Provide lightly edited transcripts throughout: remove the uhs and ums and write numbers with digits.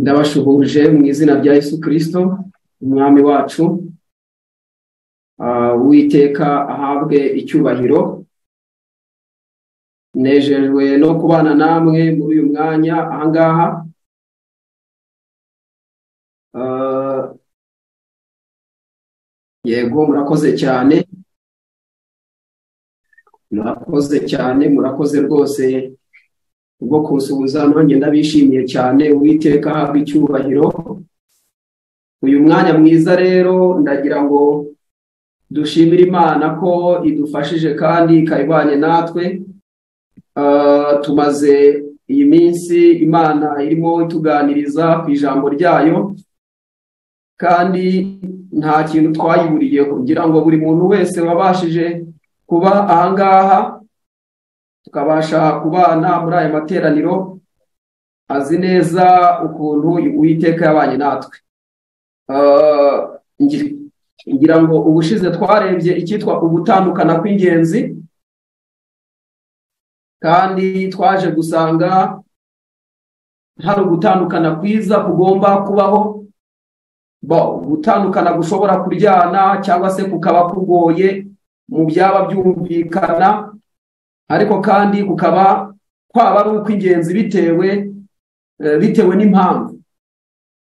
Ndabashuhuje mu izina rya Yesu Kristo umwami wacu. Uwiteka ahabwe icyubahiro. Nejejwe no kubana namwe muri uyu mwanya ahangaha. Yego, murakoze cyane, murakoze cyane, murakoze rwose ubwo kunsuhuza, nanjye ndabishimiye cyane. Uwiteka ahabwe icyubahiro. Uyu mwanya mwiza rero ndagira ngo dushimire Imana ko idufashije kandi ikayibanye natwe. Tumaze iyi minsi Imana irimo ituganiriza ku ijambo ryayo, kandi nta kintu twayiburiyeho. Ngira ngo buri muntu wese wabashije kuba ahangaha tukabasha kubana muri aya materaniro azi neza ukuntu Uwiteka yabanye natwe. Ngira ngo ubushize twarebye icyitwa ugutandukana kw'ingenzi, kandi twaje gusanga hari ugutandukana kwiza kugomba kubaho, gutandukana gushobora kuryana cyangwa se kukaba kugoye mu byaba byumvikana, ariko kandi kukaba kwaba ari ukw'ingenzi bitewe n'impamvu.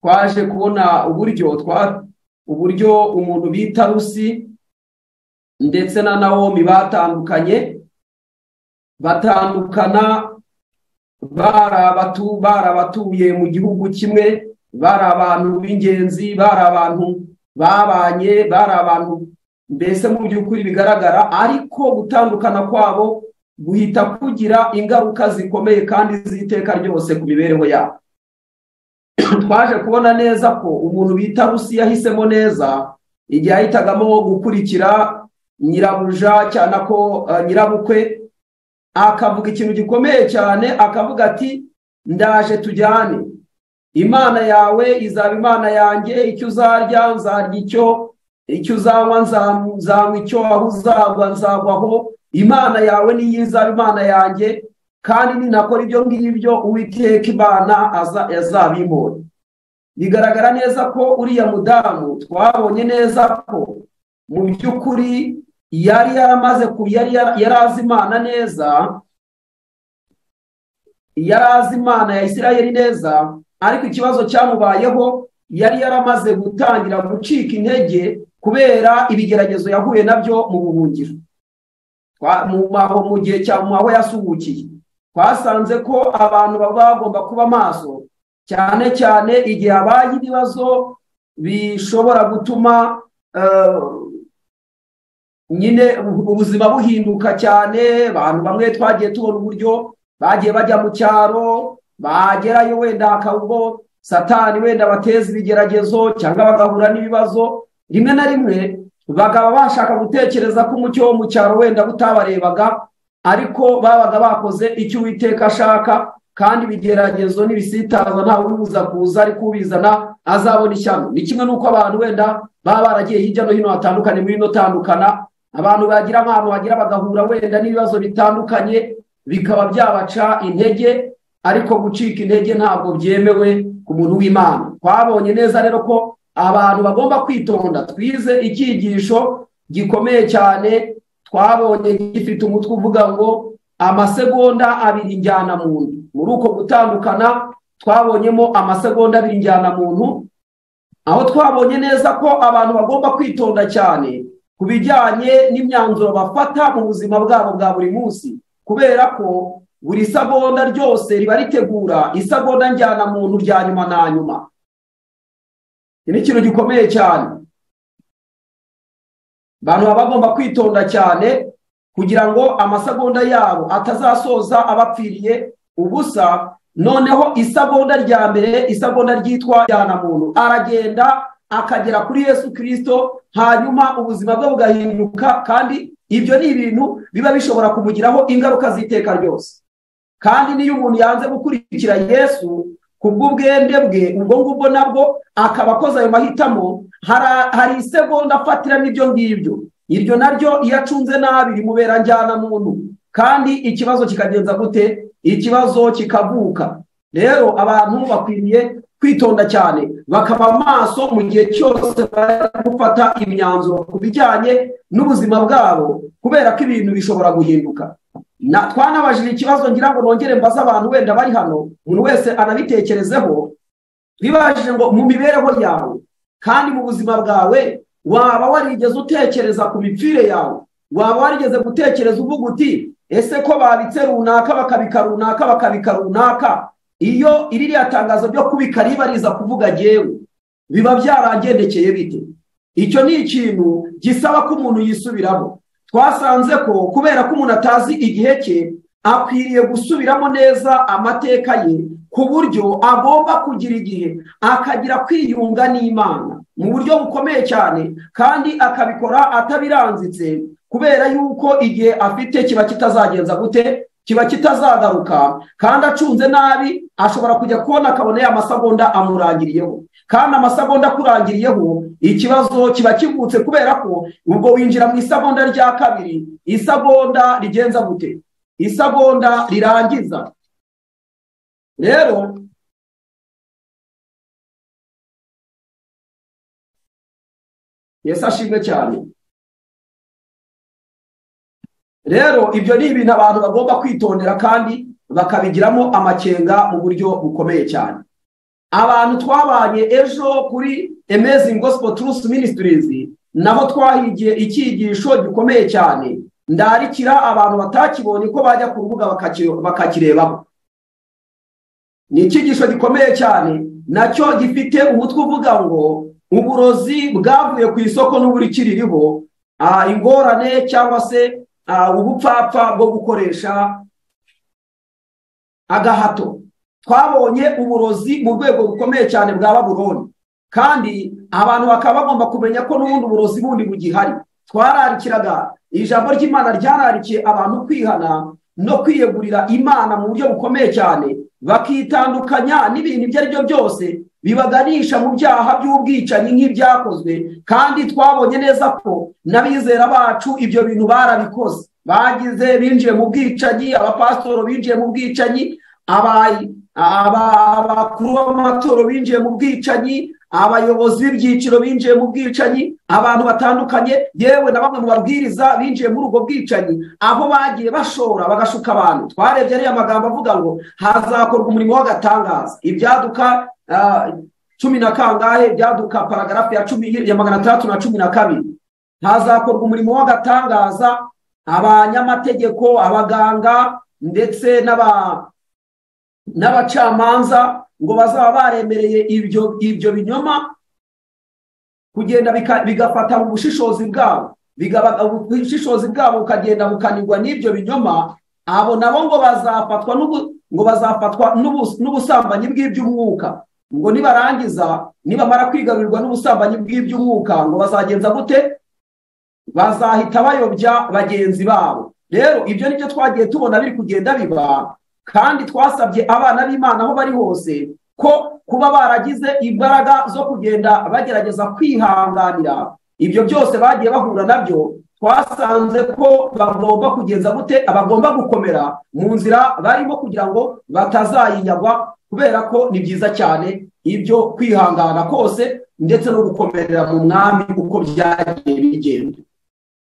Twaje kubona uburyo umuntu bita Rusi ndetse na Nawomi batandukanye, batandukana barabatuye mu gihugu kimwe, bari abantu b'ingenzi, bari abantu babanye, bari abantu mbese mu by'ukuri bigaragara, ariko gutandukana kwabo guhita kugira ingaruka zikomeye kandi z'iteka ryose ku mibereho yabo. Twaje kubona neza ko umuntu bita Rusi yahisemo neza igihe yahitagamo gukurikira nyirabuja cyane ko nyirabukwe, akavuga ikintu gikomeye cyane, akavuga ati ndaje tujyane, Imana yawe izaba Imana yanjye, icyo uzarya nzarya icyo uzanywa nzanywa icyo, aho uzagwa nzagwaho, Imana yawe niyo izaba Imana yanjye, kandi ninakora ibyo ngibyo Uwiteka Imana azabimpora. Bigaragara neza ko uriya mudamu twabonye neza ko mu by'ukuri yari yaramaze yari azi Imana neza, yari azi Imana ya Isirayeli neza, ariko ikibazo cyamubayeho yari yaramaze gutangira gucika intege kubera ibigeragezo yahuye nabyo mu buhungiro, mu gihe cya aho yasuhukiye. Twasanze ko abantu baba bagomba kuba maso cyane cyane igihe habaye ibibazo bishobora gutuma nyine ubuzima buhinduka cyane. Abantu bamwe twagiye tubona uburyo bagiye bajya mu cyaro, bagerayo wenda hakaba ubwo Satani wenda bateza ibigeragezo cyangwa bagahura n'ibibazo, rimwe na rimwe bakaba bashaka gutekereza ko umucyo wo mu cyaro wenda butabarebaga, ariko babaga bakoze icyo Uwiteka ashaka, kandi ibigeragezo n'ibisitaza ntawe ubuza kuza, ariko ubizana azabona ishyano. Ni kimwe n'uko abantu wenda baba baragiye hirya no hino hatandukanye muri ino tandukana, abantu bagira ahantu bagira bagahura wenda n'ibibazo bitandukanye bikaba byabaca intege, ariko gucika intege ntabwo byemewe ku muntu w'Imana. Twabonye neza rero ko abantu bagomba kwitonda. Twize icyigisho gikomeye cyane, twabonye gifite umutwe uvuga ngo amasegonda abiri njyana muntu. Muri uko gutandukana twabonyemo amasegonda abiri njyana muntu, aho twabonye neza ko abantu bagomba kwitonda cyane ku bijyanye n'imyanzuro bafata mu buzima bwabo bwa buri munsi, kubera ko buri segonda ryose riba ritegura isegonda njyana muntu rya nyuma na nyuma. Ni ikintu gikomeye cyane, abantu baba bagomba kwitonda cyane kugira ngo amasegonda yabo atazasoza abapfiriye ubusa. Noneho isegonda rya mbere, isegonda ryitwa njyana muntu, aragenda akagera kuri Yesu Kristo, hanyuma ubuzima bwe bugahinduka, kandi ibyo ni ibintu biba bishobora kumugiraho ingaruka z'iteka ryose. Kandi niyo umuntu yanze gukurikira Yesu kubw'ubwende bwe, ubwo ngubwo nabwo akaba akoze ayo mahitamo, hari isegonda afatiramo ibyo ngibyo, iryo naryo iyo acunze nabi rimubera njyana muntu, kandi ikibazo kikagenza gute? Ikibazo kikavuka. Rero abantu bakwiriye kwitonda cyane, bakaba maso mu gihe cyose bari gufata imyanzuro ku bijyanye n'ubuzima bwabo, kubera ko ibintu bishobora guhinduka. Twanabajije ikibazo, ngira ngo nongere mbaze abantu wenda bari hano, umuntu wese anabitekerezeho. Bibajije ngo mu mibereho yawe kandi mu buzima bwawe, waba warigeze utekereza ku mipfire yawe? Waba warigeze gutekereza uvuga uti ese ko babitse runaka bakabika runaka bakabika runaka, iyo iririya tangazo ryo kubika riba riza kuvuga jyewe, biba byarangendekeye bite? Icyo ni ikintu gisaba ko umuntu yisubiramo. Twasanze ko kubera ko umuntu atazi igihe cye, akwiriye gusubiramo neza amateka ye, ku buryo agomba kugira igihe akagira kwiyunga n'Imana mu buryo bukomeye cyane, kandi akabikora atabiranzitse, kubera yuko igihe afite kiba kitazagenza gute, kiba kitazagaruka. Kandi acunze nabi ashobora kujya kubona akabona ya masegonda amurangiriyeho, kandi amasegonda akurangiriyeho ikibazo kiba kivutse, kubera ko ubwo winjira mu isegonda rya kabiri, isegonda rigenza gute, isegonda rirangiza. Rero Yesu ashimwe cyane. Rero ibyo ni ibintu abantu bagomba kwitondera kandi bakabigiramo amakenga mu buryo bukomeye cyane. Abantu twabanye ejo kuri Amazing Gospel Truth Ministries, naho twahigiye icyigisho gikomeye cyane. Ndarikira abantu batakibonye ko bajya ku rubuga bakakirebaho. Ni icyigisho gikomeye cyane, nacyo gifite umutwe uvuga ngo uburozi bwavuye ku isoko n'uburikiririho, ingorane cyangwa se ubupfapfa bwo gukoresha agahato. Twabonye uburozi mu rwego rukomeye cyane bwa Babuloni, kandi abantu bakaba bagomba kumenya ko n'ubundi uburozi bundi bugihari. Twararikiraga ijambo ry'Imana ryararikiye abantu kwihana no kwiyegurira Imana mu buryo bukomeye cyane, bakitandukanya n'ibintu ibyo ari byo byose bibaganisha mu byaha by'ubwicanyi nk'ibyakozwe. Kandi twabonye neza ko n'abizera bacu ibyo bintu barabikoze, bagize binjiye mu bwicanyi, abapasitoro binjiye mu bwicanyi, abakuru b'amatoro binjiye mu bwicanyi, abayobozi b'ibyiciro binjiye mu bwicanyi, abantu batandukanye, yewe na bamwe mu babwiriza binjiye muri ubwo bwicanyi, aho bagiye bashora bagashuka abantu. Twarebye ariya magambo avuga ngo hazakorwa umurimo w'agatangaza. Ibyaduka 10 na kangahe, ibyaduka paragarafu ya 612, hazakorwa umurimo w'agatangaza, abanyamategeko, abaganga ndetse n'abacamanza ngo bazaba baremereye ibyo binyoma kugenda bigafata mu bushishozi bwabo, ubushishozi bwabo bukagenda bukanigwa n'ibyo binyoma. Abo nabo ngo bazafatwa n'ubusambanyi bw'iby'umwuka, ngo nibarangiza nibamara kwigarurirwa n'ubusambanyi bw'iby'umwuka ngo bazagenza gute? Bazahita bayobya bagenzi babo. Rero ibyo nibyo twagiye tubona biri kugenda biba, kandi twasabye abana b'Imana aho bari hose ko kuba baragize imbaraga zo kugenda bagerageza kwihanganira ibyo byose bagiye bahura nabyo, twasanze ko bagomba kugenza gute, abagomba gukomera mu nzira barimo kugira ngo batazayinyagwa, kubera ko ni byiza cyane ibyo kwihangana kose ndetse no gukomerera mu mwami uko byagiye bigenda.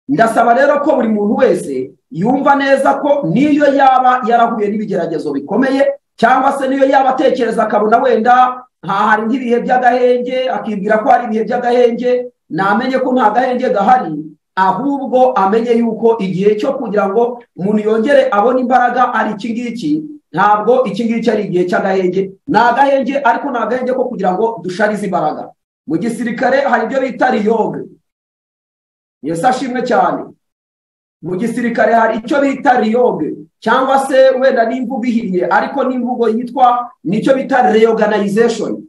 Ndasaba rero ko buri muntu wese yumva neza ko niyo yaba yarahuye n'ibigeragezo bikomeye, cyangwa se niyo yaba atekereza akabona wenda hari nk'ibihe by'agahenge, akibwira ko hari ibihe by'agahenge, namenye ko nta gahenge gahari, ahubwo amenye yuko igihe cyo kugira ngo umuntu yongere abone imbaraga ari iki ngiki. Ntabwo iki ngiki ari igihe cy'agahenge, ni agahenge ariko ni agahenge ko kugira ngo dusharize imbaraga. Mu gisirikare hari ibyo bita riyoge. Yesu ashimwe cyane. Mu gisirikare hari icyo bita riyoge, cyangwa se wenda n'imvugo ihiye, ariko n'imvugo yitwa nicyo bita reorganization.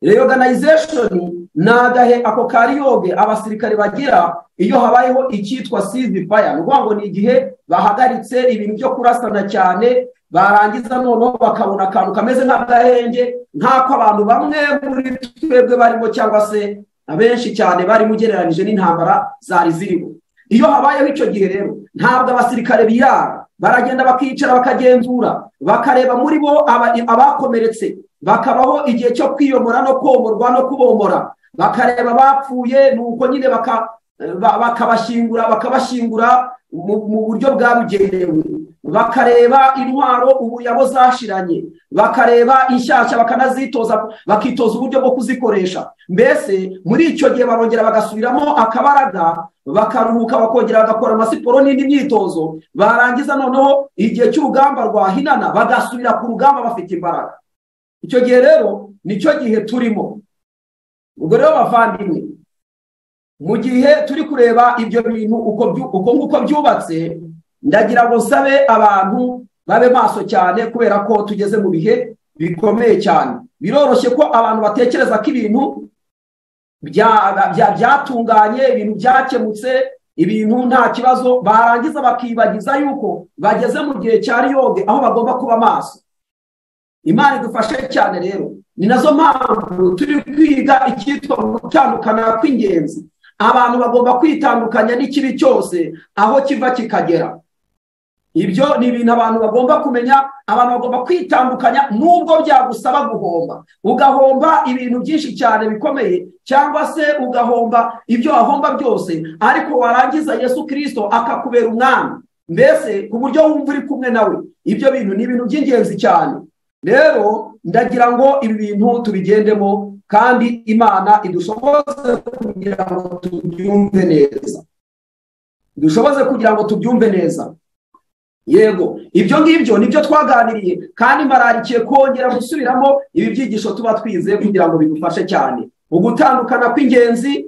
Reorganization ni agahe ako ka riyoge abasirikare bagira iyo habayeho icyitwa ceasefire. Ni ukuvuga ngo ni igihe bahagaritse ibintu byo kurasana cyane, barangiza noneho bakabona akantu kameze nk'agahenge, nk'ako abantu bamwe muri twebwe barimo cyangwa se abenshi cyane barimo ugereranije n'intambara zari ziriho. Iyo habayeho icyo gihe rero ntabwo abasirikare birara, baragenda bakicara bakagenzura, bakareba muri bo abakomeretse, Bakabaho igihe cyo kwiyomora no komorwa no kubomora, bakareba bapfuye, nuko nyine bakabashyingura mu buryo bwabugenewe, bakareba intwaro ubu yabo zashiranye, bakareba inshyashya bakanazitoza, bakitoza uburyo bwo kuzikoresha. Mbese muri icyo gihe barongera bagasubiramo akabaraga, bakaruhuka, bakongera bagakora amasiporo n'indi myitozo, barangiza noneho igihe cy'urugamba rwahinana bagasubira ku rugamba bafite imbaraga. Icyo gihe rero nicyo gihe turimo. Ubwo rero bavandimwe, mu gihe turi kureba ibyo bintu uko nguko byubatse, ndagira ngo nsabe abantu babe maso cyane, kubera ko tugeze mu bihe bikomeye cyane. Biroroshye ko abantu batekereza ko ibintu byatunganye, ibintu byakemutse, ibintu nta kibazo, barangiza bakibagiza yuko bageze mu gihe cya riyoge aho bagomba kuba maso. Imana idufashe cyane rero. Ni nazo mpamvu turi kwiga icyitwa gutandukana kw'ingenzi. Abantu bagomba kwitandukanya n'ikibi cyose aho kiva kikagera. Ibyo ni ibintu abantu bagomba kumenya. Abantu bagomba kwitandukanya nubwo byagusaba guhomba, ugahomba ibintu byinshi cyane bikomeye, cyangwa se ugahomba ibyo wahomba byose, ariko warangiza Yesu Kristo akakubera umwami, mbese ku buryo wumva uri kumwe nawe. Ibyo bintu ni ibintu by'ingenzi cyane. Rero ndagira ngo ibi bintu tubigendemo, kandi Imana idushoboze kugira ngo tubyumve neza. Dushoboze kugira ngo tubyumve neza. Yego, ibyo ngibyo nibyo twaganiriye, kandi mbararikiye kongera gusubiramo ibi byigisho tuba twize kugira ngo bidufashe cyane. Ugutandukana kw'ingenzi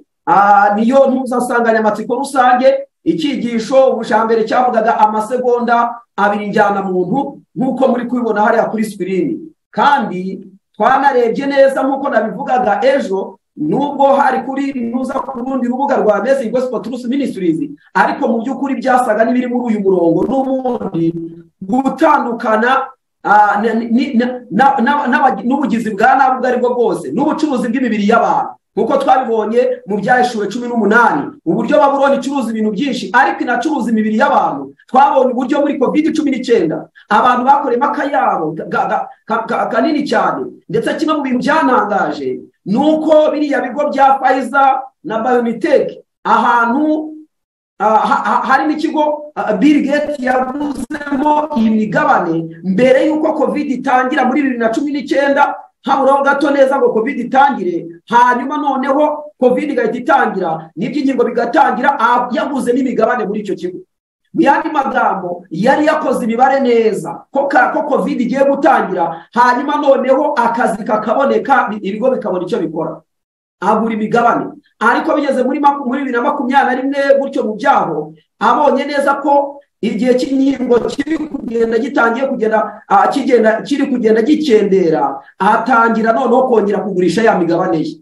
niyo ntuzasanganyamatsiko rusange. Icyigisho ubushambere cyavugaga amasegonda abiri njyana muntu, nkuko muri kubibona hariya kuri screen. Kandi twanarebye neza nkuko nabivugaga ejo, nubwo hari kuri ntuza ku rundi rubuga rwa Amazing Gospel Truth Ministries, ariko mu by'ukuri byasaga n'ibiri muri uyu murongo n'ubundi gutandukana n'ubugizi bwa nabi ubwo aribwo bwose, n'ubucuruzi bw'imibiri y'abantu, nkuko twabibonye mu Byahishuwe 18, uburyo Babuloni icuruza ibintu byinshi ariko inacuruza imibiri y'abantu. Twabonye uburyo muri COVID-19 abantu bakoreyemo akayabo kanini cyane, ndetse kimwe mu bintu byantangaje nuko biriya bigo bya Pfizer na BioNTech, ahantu harimo ikigo Bill Gates yaguzemo imigabane mbere y'uko COVID itangira muri 2019, haburaho gato neza ngo COVID itangire, hanyuma noneho COVID igahita itangira n'iby'ingingo bigatangira, yaguzemo imigabane muri icyo kigo. Mu yandi magambo, yari yakoze imibare neza ko COVID igiye gutangira, hanyuma noneho akazi kakaboneka, ibigo bikabona icyo bikora, agura imigabane. Ariko bigeze muri 2021 gutyo mu byaho, abonye neza ko igihe cy'inkingo kiri kugenda gitangiye kugenda kigenda kiri kugenda gikendera, atangira noneho kongera kugurisha ya migabane ye.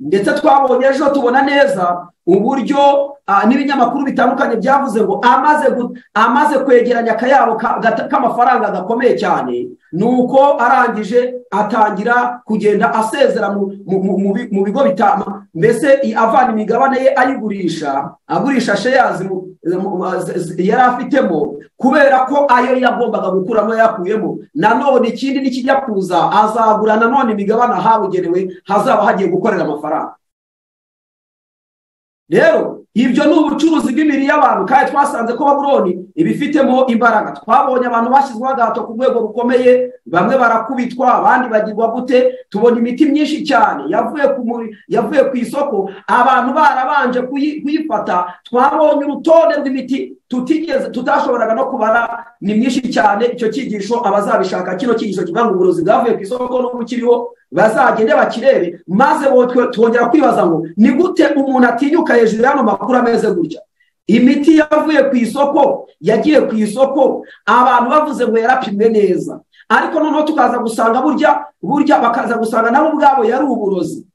Ndetse twabonye ejo tubona neza uburyo n'ibinyamakuru bitandukanye byavuze ngo amaze kwegeranya akayabo k'amafaranga gakomeye cyane, nuko arangije atangira kugenda asezera mu bigo bitama, mbese avana imigabane ye ayigurisha, agurisha shares yari afitemo, kubera ko ayo yagombaga gukuramo yakuyemo. Nanone ikindi nikijya kuza azagura nanone imigabane ahabugenewe hazaba hagiye gukorera amafaranga. Rero ibyo ni ubucuruzi bw'imibiri y'abantu, kandi twasanze ko Babuloni ibifitemo imbaraga. Twabonye abantu bashyizweho agahato ku rwego rukomeye, bamwe barakubitwa, abandi bagirwa gute. Tubona imiti myinshi cyane yavuye ku isoko, abantu barabanje kuyifata. Twabonye urutonde rw'imiti tutigeze tutashoboraga no kubara, ni myinshi cyane. Icyo cyigisho abazabishaka, kino cyigisho kivuga ngo uburozi bwavuye ku isoko n'ubukiriho, bazagende bakirebe, maze twongera kwibaza ngo ni gute umuntu atinyuka hejuru y'ano makuru ameze gutya. Imiti yavuye ku isoko, yagiye ku isoko, abantu bavuze ngo yarapimwe neza, ariko noneho tukaza gusanga burya bakaza gusanga nabo ubwabo yari uburozi.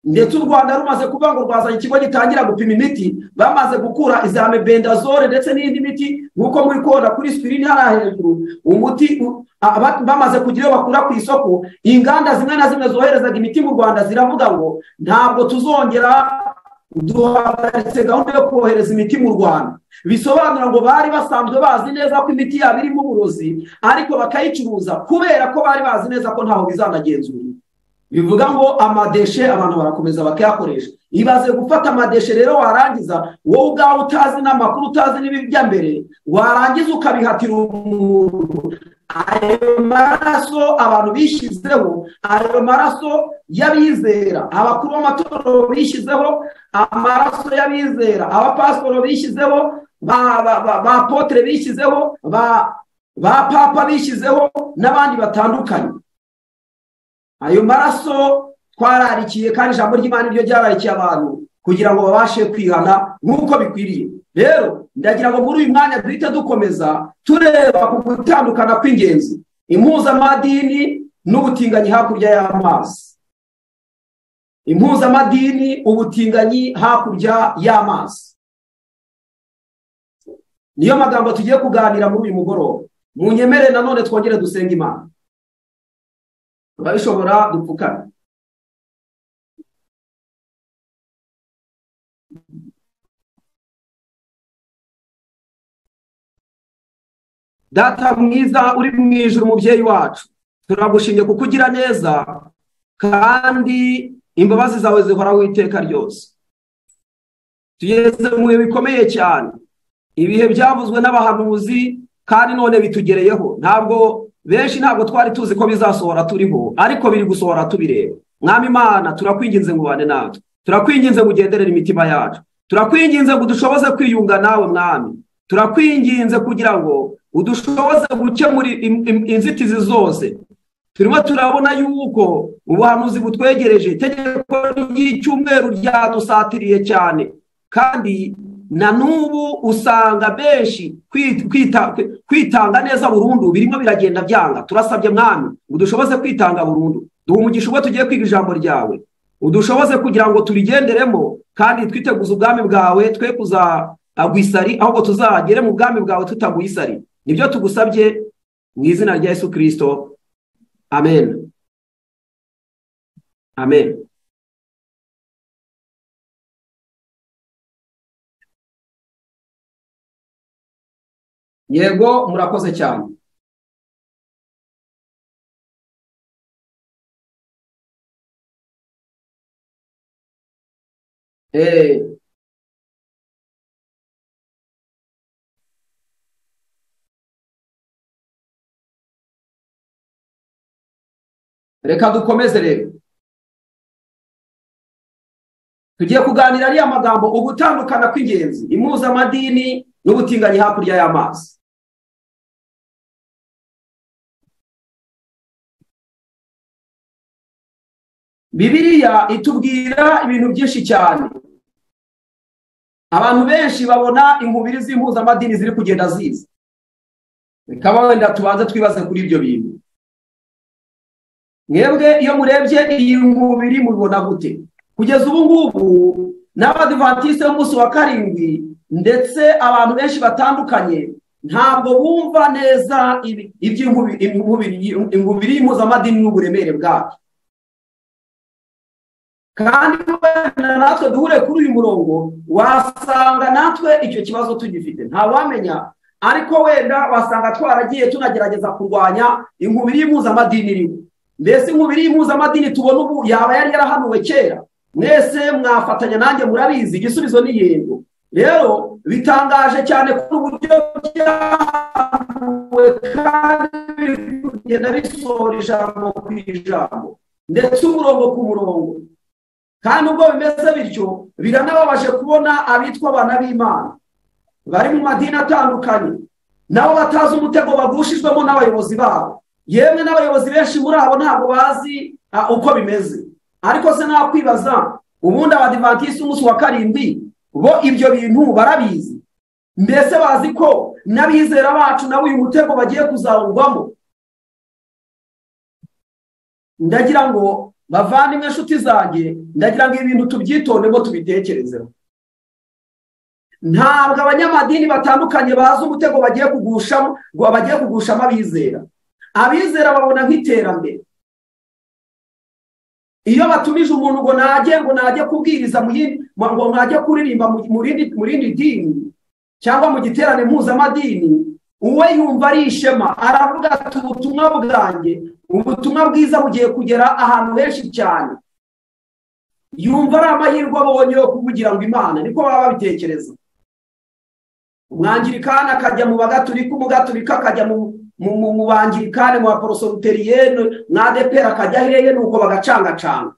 Ndetse u Rwanda rumaze kuvuga ngo rwazanye ikigo gitangira gupima imiti, bamaze gukura iza mebendazole ndetse n'indi miti, nkuko muri kubona kuri screen hariya hejuru, umuti bamaze kugira iyo bakura ku isoko. Inganda zimwe na zimwe zoherezaga imiti mu Rwanda ziravuga ngo ntabwo tuzongera Duhagaritse gahunda yo kohereza imiti mu Rwanda. Bisobanura ngo bari basanzwe bazi neza ko imiti yabo irimo uburozi, ariko bakayicuruza kubera ko bari bazi neza ko ntaho bizanagenzura. Bivuga ngo amadeshe abantu barakomeza bakayakoresha. Ibaze gufata amadeshe rero warangiza wowe ubwawe utazi n'amakuru, utazi n'ibijya mbere, warangiza ukabihatira umuntu. Ayo maraso abantu bishyizeho, ayo maraso y'abizera, abakuru b'amatorero bishyizeho, amaraso y'abizera, abapasitoro bishyizeho, ba apotre bishyizeho, ba papa bishyizeho n'abandi batandukanye. Ayo maraso twararikiye, kandi ijambo ry'Imana ryo ryararikiye abantu kugira ngo babashe kwihana nk'uko bikwiriye. Rero ndagira ngo muri uyu mwanya duhite dukomeza tureba ku gutandukana kw'ingenzi, impuzamadini n'ubutinganyi hakurya y'amazi. Impuzamadini, ubutinganyi hakurya y'amazi, niyo magambo tugiye kuganira muri uyu mugoroba. Munyemere nanone twongere dusenga Imana. Turabishobora, dupfukame. Data mwiza uri mu ijuru, umubyeyi wacu, turagushimye kuko ugira neza kandi imbabazi zawe zihoraho iteka ryose. Tugeze mu bihe bikomeye cyane, ibihe byavuzwe n'abahanuzi kandi none bitugereyeho. Ntabwo benshi ntabwo twari tuzi ko bizasohora turiho, ariko biri gusohora tubireba. Mwami Imana, turakwinginze ngo ubane natwe, turakwinginze ngo ugenderere imitima yacu, turakwinginze ngo udushoboze kwiyunga nawe Mwami, turakwinginze kugira ngo udushoboze gukemura inzitizi zose. Turimo turabona yuko ubuhanuzi butwegereje, itegeko ry'icyumweru ryadusatiriye cyane, kandi na n'ubu usanga benshi kwitanga neza burundu birimo biragenda byanga. Turasabye Mwami udushoboze kwitanga burundu, duha umugisha ubwo tugiye kwiga ijambo ryawe, udushoboze kugira ngo turigenderemo kandi twiteguze ubwami bwawe, twe kuzagwa isari ahubwo tuzagere mu bwami bwawe tutaguye isari. Nibyo tugusabye mu izina rya Yesu Kristo, amen. Amen. Yego, murakoze cyane. Reka dukomeze rero. Tugiye kuganira ariya magambo, ugutandukana kw'ingenzi, impuzamadini n'ubutinganyi hakurya y'amazi. Bibiliya itubwira ibintu byinshi cyane. Abantu benshi babona inkubiri z'impuzamadini ziri kugenda ziza. Reka wenda tubanze twibaze kuri ibyo bintu. Mwebwe iyo murebye iyi nkubiri mubibona gute? Kugeza ubu ngubu n'Abadivantisite b'umunsi wa karindwi ndetse abantu benshi batandukanye ntabwo bumva neza iby'inkubiri y'impuzamadini n'uburemere bwabyo. Kandi wenda natwe duhure kuri uyu murongo, wasanga natwe icyo kibazo tugifite, ntawamenya, ariko wenda wasanga twaragiye tunagerageza kurwanya inkubiri y'impuzamadini iriho. Mbese inkubiri y'impuzamadini tubona ubu yaba yari yarahanuwe kera? Mwese mwafatanya nanjye murabizi, igisubizo ni yego. Rero bitangaje cyane ko uburyo byahanuwe kandi kugenda bisohora ijambo ku ijambo ndetse umurongo ku murongo. Kandi ubwo bimeze bityo, biranababaje kubona abitwa abana b'Imana bari mu madini atandukanye nabo batazi umutego bagushijwemo n'abayobozi babo. Yemwe n'abayobozi benshi muri abo ntabwo bazi uko bimeze. Ariko se nakwibaza, ubundi Abadivantisiti umunsi wa karindwi bo ibyo bintu barabizi? Mbese bazi ko n'abizera bacu nabo uyu mutego bagiye kuzawugwamo? Ndagira ngo bavandimwe inshuti zanjye, ndagira ngo ibintu tubyitondemo tubitekerezeho. Ntabwo abanyamadini batandukanye bazi umutego bagiye kugushamo, bagiye kugushamo abizera. Abizera babona nk'iterambere. Iyo batumije umuntu ngo najye kubwiriza ngo najye kuririmba mu rindi dini cyangwa mu giterane mpuzamadini, uwe yumva ari ishema, aravuga ati ubutumwa bwanjye, ubutumwa bwiza bugiye kugera ahantu henshi cyane. Yumva ari amahirwe abonye yo kuvugira ngo Imana, niko baba babitekereza. Umwangirikani akajya mu bagatulika, umugatulika akajya mu bangirikani, mu baporosoteriyene, mwadepera akajya hehe, nuko bagacangacanga.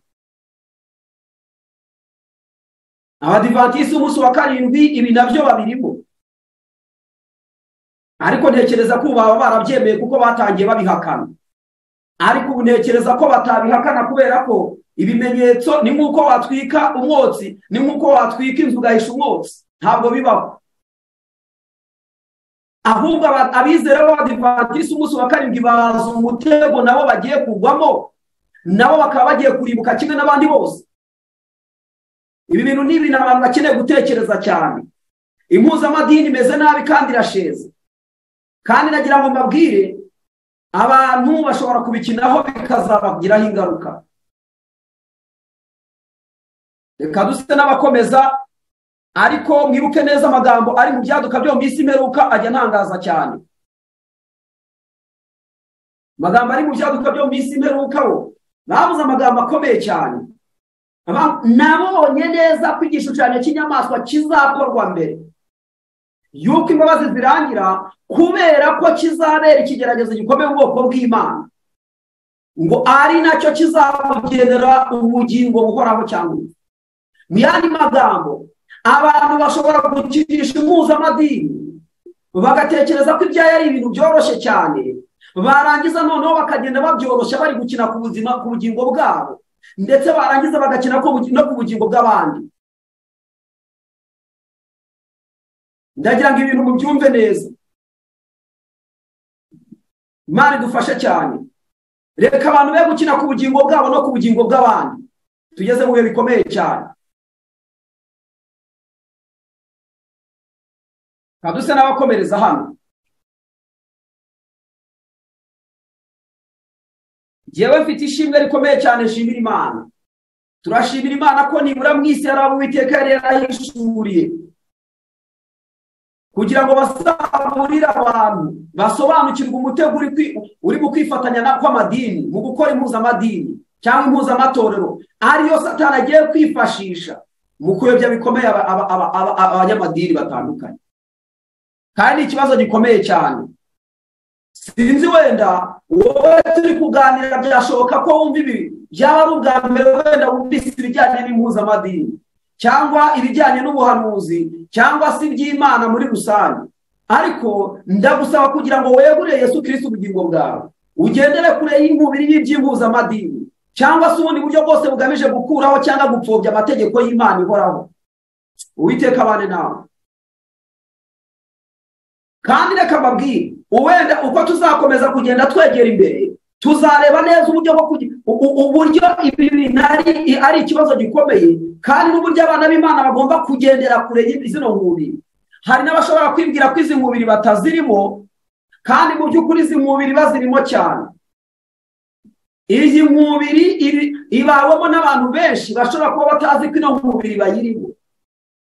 Abadivantisi umunsi wa karindwi ibi nabyo babirimo, ariko ntekereza ko baba barabyemeye kuko batangiye babihakana. Ariko ubu ntekereza ko batabihakana kubera ko ibimenyetso ni nk'uko watwika umwotsi, ni nk'uko watwika inzu ugahisha umwotsi, ntabwo bibaho. Ahubwo abizera b'Abadivantisi umunsi wa karindwi bazi umutego nabo bagiye kugwamo, nabo bakaba bagiye kuribuka kimwe n'abandi bose. Ibi bintu ni ibintu abantu bakeneye gutekereza cyane. Impuzamadini imeze nabi kandi irasheza, kandi nagira ngo mbabwire abantu bashobora kubikinaho bikazabagiraho ingaruka. Reka duse n'abakomeza, ariko mwibuke neza amagambo ari mu byaduka byo mu minsi imperuka ajya ntangaza cyane. Amagambo ari mu byaduka byo mu minsi imperuka bo babuze amagambo akomeye cyane. Nabonye neza ko igishushanyo cy'inyamaswa kizakorwa mbere yuko imbabazi zirangira, kubera ko kizabera ikigeragezo gikomeye mu bwoko bw'Imana, ngo ari nacyo kizabugenera ubugingo buhoraho cyangwa urupfu. Mu yandi magambo, abantu bashobora gukinisha impuzamadini bagatekereza ko ibyayo ari ibintu byoroshye cyane, barangiza noneho bakagenda babyoroshya bari gukina ku buzima, ku bugingo bwabo, ndetse barangiza bagakina no ku bugingo bw'abandi. Ndagira ngo ibintu mubyumve neza. Imana idufashe cyane. Reka abantu be gukina ku bugingo bwabo no ku bugingo bw'abandi. Tugeze mu bihe bikomeye cyane. Kaduse n'abakomereza hano. Jewe mfite ishimwe rikomeye cyane, nshimira Imana. Turashimira Imana ko nibura mu isi yari Uwiteka yari yarahishuriye kugira ngo basaburire abantu basobanukirwe umutego uri mu kwifatanya kw'amadini, mu gukora impuzamadini cyangwa impuzamatorero, ariyo Satani agiye kwifashisha mu kuyobya bikomeye abanyamadini batandukanye. Kandi ikibazo gikomeye cyane. Sinzi wenda wowe turi kuganira byashoboka ko wumva ibi byaba ari ubwa mbere wenda wumvise ibijyanye n'impuzamadini cyangwa ibijyanye n'ubuhanuzi cyangwa se iby'Imana muri rusange, ariko ndagusaba kugira ngo wegurire Yesu Kristo ubugingo bwawe, ugendere kure y'umubiri y'iby'impuzamadini cyangwa se ubundi buryo bwose bugamije gukuraho cyangwa gupfobya amategeko y'Imana ihoraho. Uwiteka abane nawe. Kandi reka mbabwire, wenda uko tuzakomeza kugenda twegera imbere, tuzareba neza uburyo bwo uburyo ibi bintu ari ikibazo gikomeye, kandi n'uburyo abana b'Imana bagomba kugendera kure y'izino nkubiri. Hari n'abashobora kwibwira ko izi nkubiri batazirimo, kandi mu by'ukuri izi nkubiri bazirimo cyane. Iyi nkubiri ibawemo n'abantu benshi bashobora kuba batazi ko ino nkubiri bayirimo,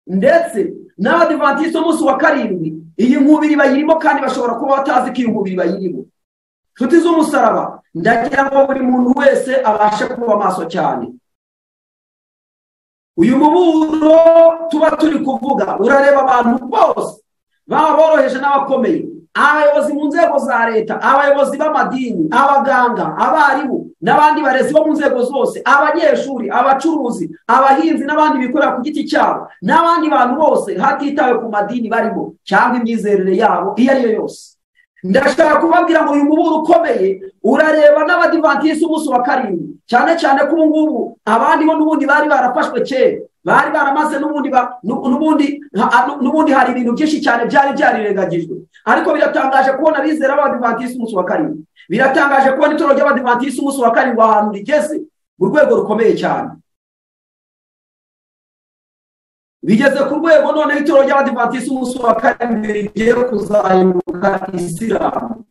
ndetse n'Abadivantisi umunsi wa karindwi iyi nkubiri bayirimo, kandi bashobora kuba batazi ko iyi nkubiri bayirimo. Nshuti z'umusaraba, ndagira ngo buri muntu wese abashe kuba maso cyane. Uyu muburo tuba turi kuvuga urareba abantu bose, baba boroheje n'abakomeye, abayobozi mu nzego za leta, abayobozi b'amadini, abaganga, abarimu n'abandi barezi bo mu nzego zose, abanyeshuri, abacuruzi, abahinzi n'abandi bikorera ku giti cyabo, n'abandi bantu bose hatitawe ku madini barimo cyangwa imyizerere yabo iyo ari yo yose. Ndashaka kubabwira ngo uyu muburo ukomeye urareba n'Abadivantisi umunsi wa karindwi, cyane cyane ko ubu ngubu abandi bo n'ubundi bari barafashwe kera, bari baramaze n'ubundi hari ibintu byinshi cyane byari byarirengagijwe. Ariko biratangaje kubona abizera b'Abadivantisi umunsi wa karindwi, biratangaje kubona itorero ry'Abadivantisi umunsi wa karindwi ahantu rigeze mu rwego rukomeye cyane. Bigeze ku rwego noneho itorero ry'Abadivantisi umunsi wa karindwi rigiye kuzahinduka Isilamu.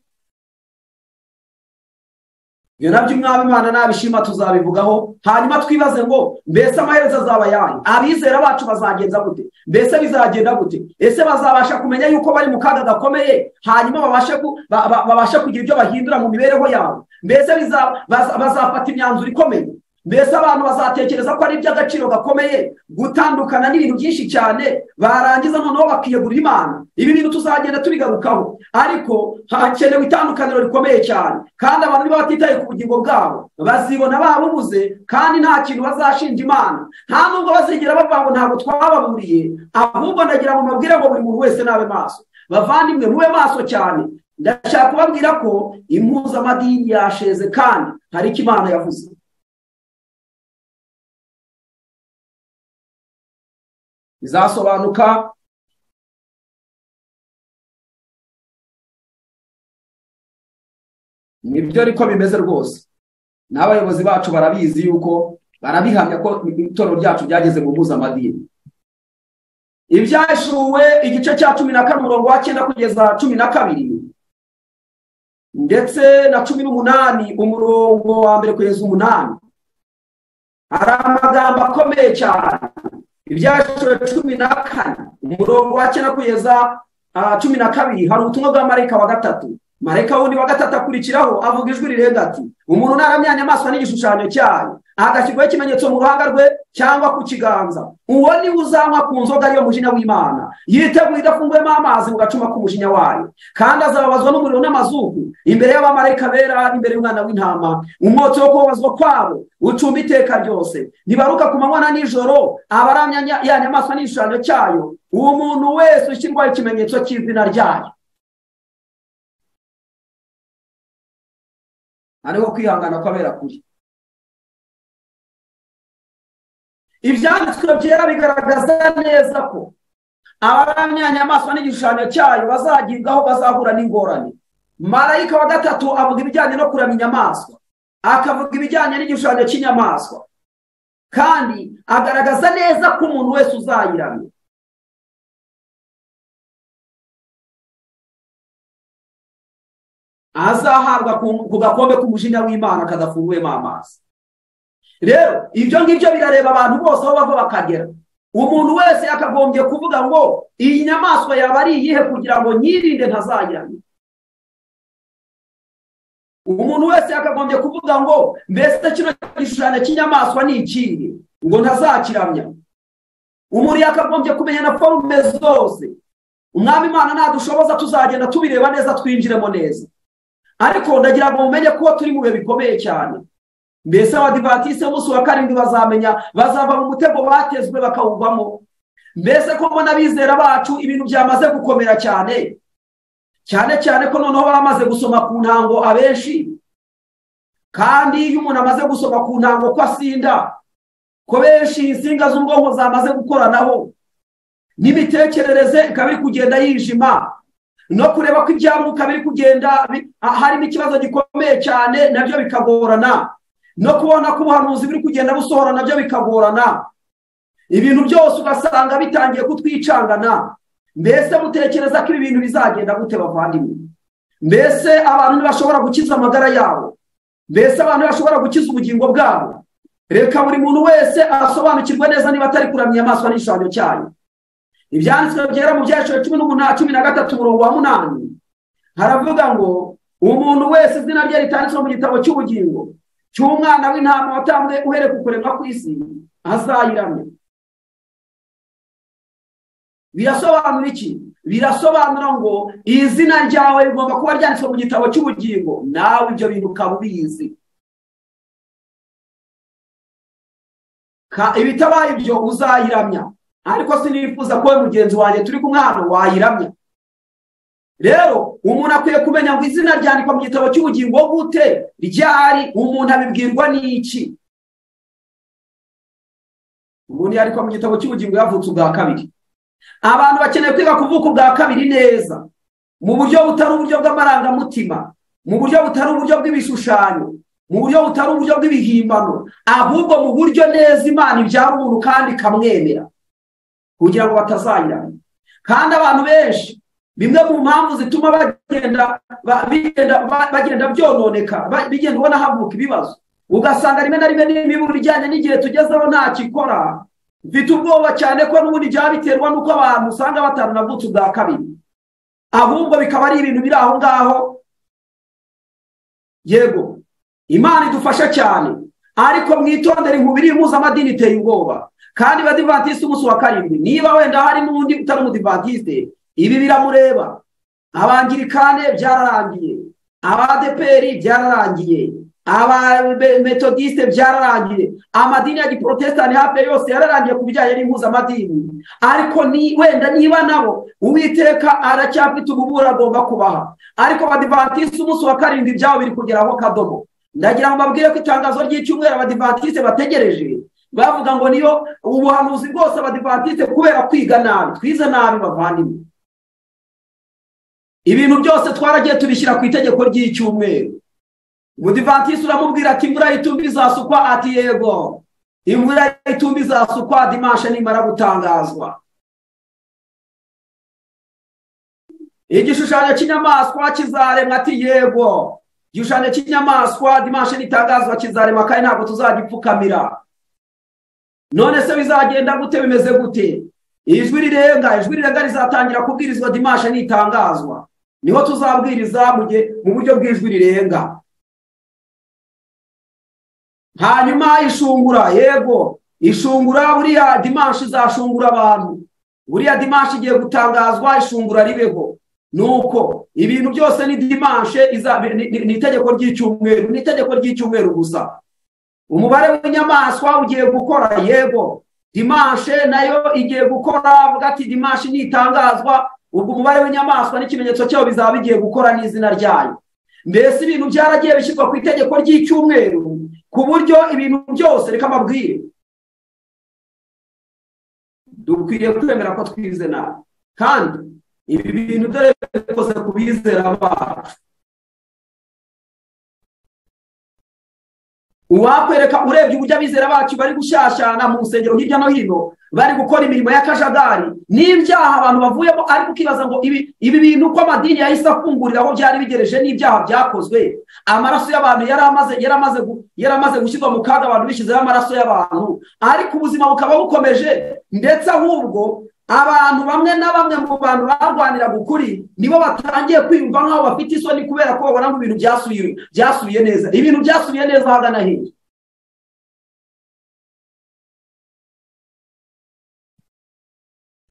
Ibyo nabyo Umwami Imana nabishima tuzabivugaho, hanyuma twibaze ngo mbese amaherezo azaba ayahe? Abizera bacu bazagenza gute? Mbese bizagenda gute? Ese bazabasha kumenya yuko bari mu kaga gakomeye, hanyuma babashe kugira ibyo bahindura mu mibereho yabo? Mbese bazafata imyanzuro ikomeye? Mbese abantu bazatekereza ko ari iby'agaciro gakomeye gutandukana n'ibintu byinshi cyane, barangiza noneho bakiyegurira Imana? Ibi bintu tuzagenda tubigarukaho, ariko hakenewe itandukaniro rikomeye cyane, kandi abantu niba batitaye ku bugingo bwabo bazibona babubuze, kandi nta kintu bazashinja Imana. Nta nubwo bazigera bavuga ngo ntabwo twababuriye, ahubwo ndagira ngo mbabwire ngo buri muntu wese nabe maso. Bavandimwe, mube maso cyane. Ndashaka kubabwira ko impuzamadini yasheze, kandi hari icyo Imana yavuze. Bizasobanuka nibyo ariko bimeze rwose. N'abayobozi bacu barabizi yuko barabihamya ko itorero ryacu ryageze mu mpuzamadini. Ibyashuwe igice cya 14 umurongo wa 9 kugeza 12 ndetse na 18 umurongo wa 1 kugeza 8, hari amagambo akomeye cyane. Ibyashuwe 14 umurongo wa 9 kugeza 12 hari ubutumwa bwa marayika wa gatatu. Marayika wundi wa gatatu akurikiraho avuga ijwi rirenga ati: umuntu naramya inyamaswa n'igishushanyo cyayo, agashyirwaho ikimenyetso mu ruhanga rwe cyangwa ku kiganza, uwo ni uzanywa ku nzoga ariyo mujinya w'Imana, yiteguye idafunguyemo amazi mu gacuma k'umujinya wayo, kandi azababazwa n'umuriro n'amazuku imbere y'abamarayika bera n'imbere y'Umwana w'intama. Umwotsi wo kubabazwa kwabo ucumba iteka ryose, ntibaruka ku manywa na nijoro abaramya ya nyamaswa n'igishushanyo cyayo, uwo muntu wese ushyirwaho ikimenyetso cy'izina ryayo. Hariho kwihangana kw'abera kuri. Ibyanditswe byera bigaragaza neza ko abaramya inyamaswa n'igishushanyo cyayo bazagibwaho, bazahura n'ingorane. Marayika wa gatatu avuga ibijyanye no kuramya inyamaswa, akavuga ibijyanye n'igishushanyo cy'inyamaswa, kandi agaragaza neza ko umuntu wese uzayiramya azahabwa ku gakombe k'umujinya w'Imana kadafunguyemo amazi. Rero ibyo ngibyo birareba abantu bose aho bava bakagera. Umuntu wese yakagombye kuvuga ngo iyi nyamaswa yaba ari iyihe kugira ngo nyirinde ntazayiramya. Umuntu wese yakagombye kuvuga ngo mbese kino gishushanyo cy'inyamaswa ni ikihe ngo ntazakiramya. Umuntu yakagombye kumenya na forume zose. Umwami Imana nadushoboza tuzagenda tubireba neza, twinjiremo neza. Ariko ndagira ngo mumenye ko turi mu bihe bikomeye cyane. Mbese abadivatiste b'umunsi wa 7 bazamenya, bazava mu mutego batezwe bakawugwamo? Mbese ko mbona abizera bacu ibintu byamaze gukomera cyane cyane cyane, ko noneho bamaze gusoma ku ntango abenshi, kandi iyo umuntu amaze gusoma ku ntango ko asinda, ko benshi insinga z'ubwonko zamaze gukoranaho, n'imitekerereze ikaba iri kugenda yijima, no kureba ko ibyamuka biri kugenda harimo ikibazo gikomeye cyane nabyo bikagorana, no kubona ko ubuhanuzi biri kugenda busohora nabyo bikagorana, ibintu byose ugasanga bitangiye kutwicangana. Mbese mutekereza ko ibi bintu bizagenda gute bavandimwe? Mbese abantu ntibashobora gukiza amagara yabo? Mbese abantu ntibashobora gukiza ubugingo bwabo? Reka buri muntu wese asobanukirwe neza niba atari kuramya inyamaswa n'igishushanyo cyayo. Ibyanditswe byera mu Byashuwe 18 13 umurongo wa 8 haravuga ngo umuntu wese izina rye ritanditswe mu gitabo cy'ubugingo cy'umwana w'intama watambwe uhereye ku kuremwa kw'isi azayiramya. Birasobanura iki? Birasobanura ngo izina ryawe rigomba kuba ryanditswe mu gitabo cy'ubugingo, nawe ibyo bintu ukaba ubizi. Ibitabaye ibyo uzayiramya. Ariko sinifuza ko mugenzi wanjye turi kumwe hano wayiramya. Rero umuntu akwiye kumenya ngo izina ryandikwa mu gitabo cy'ubugingo gute, ryari, umuntu abibwirwa n'iki? Umuntu yandikwa mu gitabo cy'ubugingo yavutse ubwa kabiri. Abantu bakeneye kwiga kuvuka ubwa kabiri neza, mu buryo butari uburyo bw'amarangamutima, mu buryo butari uburyo bw'ibishushanyo, mu buryo butari uburyo bw'ibihimbano, ahubwo mu buryo neza Imana ibyara umuntu kandi ikamwemera, kugira ngo batazayiramya. Kandi abantu benshi Bimwe mu mpamvu zituma bagenda byononeka, bigenda ubona havuka ibibazo, ugasanga rimwe na rimwe n'imiburo ijyanye n'igihe tugezeho ntakikora. Mfite ubwoba cyane ko n'ubundi byaba biterwa n'uko abantu usanga bataranavutse ubwa kabiri, ahubwo bikaba ari ibintu biri aho ngaho. Yego, Imana idufasha cyane, ariko mwitondere inkubiri impuzamadini iteye ubwoba. Kandi Abadivantisite umunsi wa karindwi, niba wenda hari n'undi utari umudivantiste, ibi biramureba. Abangirikane byararangiye, abadeperi byararangiye, abametodiste byararangiye, amadini ya giprotestani hafi yose yararangiye ku bijyanye n'impuzamadini. Ariko ni wenda niba nabo Uwiteka aracyafite ububura agomba kubaha. Ariko Abadivantisite umunsi wa karindwi byabo biri kugeraho kadomo. Ndagira ngo mbabwire ko itangazo ry'icyumweru Abadivantisite bategereje, bavuga ngo niyo ubuhanuzi bwose Abadivantisite kubera kwiga nabi, twize nabi bavandimwe. Ibintu byose twaragiye tubishyira ku itegeko ry'icyumweru. Umudivantiste uramubwira ati imvura y'itumba izasukwa, ati yego, imvura y'itumba izasukwa dimanche nimara gutangazwa. Igishushanyo cy'inyamaswa kizaremwa, ati yego, igishushanyo cy'inyamaswa dimanche nitangazwa kizaremwa, kandi ntabwo tuzagipfukamira. None se bizagenda gute, bimeze gute? Ijwi rirenga rizatangira kubwirizwa dimanche nitangazwa, niho tuzabwiriza mu buryo bw'ijwi rirenga. Hanyuma ishungura, yego, ishungura buriya dimanche izashungura abantu, buriya dimanche igiye gutangazwa ishungura ribeho. Nuko ibintu byose ni dimanche, ni itegeko ry'icyumweru, ni itegeko ry'icyumweru gusa. Umubare w'inyamaswa ugiye gukora, yego, dimanche nayo igiye gukora, avuga ati dimanche nitangazwa, ubwo umubare w'inyamaswa n'ikimenyetso cyawo bizaba bigiye gukora n'izina ryayo. Mbese ibintu byaragiye bishyirwa ku itegeko ry'icyumweru, ku buryo ibintu byose, reka mbabwire, dukwiriye kwemera ko twize nabi, kandi ibi bintu dore bikoze ku bizera bacu. Uwakwereka urebye uburyo abizera bacu bari gushyashyana mu nsengero hirya no hino, bari gukora imirimo y'akajagari n'ibyaha abantu bavuyemo, ariko ukibaza ngo ibi bintu ko amadini yahise afungurira aho byari bigereje n'ibyaha byakozwe, amaraso y'abantu yaramaze gushyirwa mu kaga, abantu bishyizeho amaraso y'abantu, ariko ubuzima bukaba bukomeje. Ndetse ahubwo abantu bamwe na bamwe mu bantu barwaniraga ukuri nibo batangiye kwiyumva nk'aho bafite isoni kubera ko babona ngo ibintu byasubiye neza. Ibintu byasubiye neza ahagana hirya.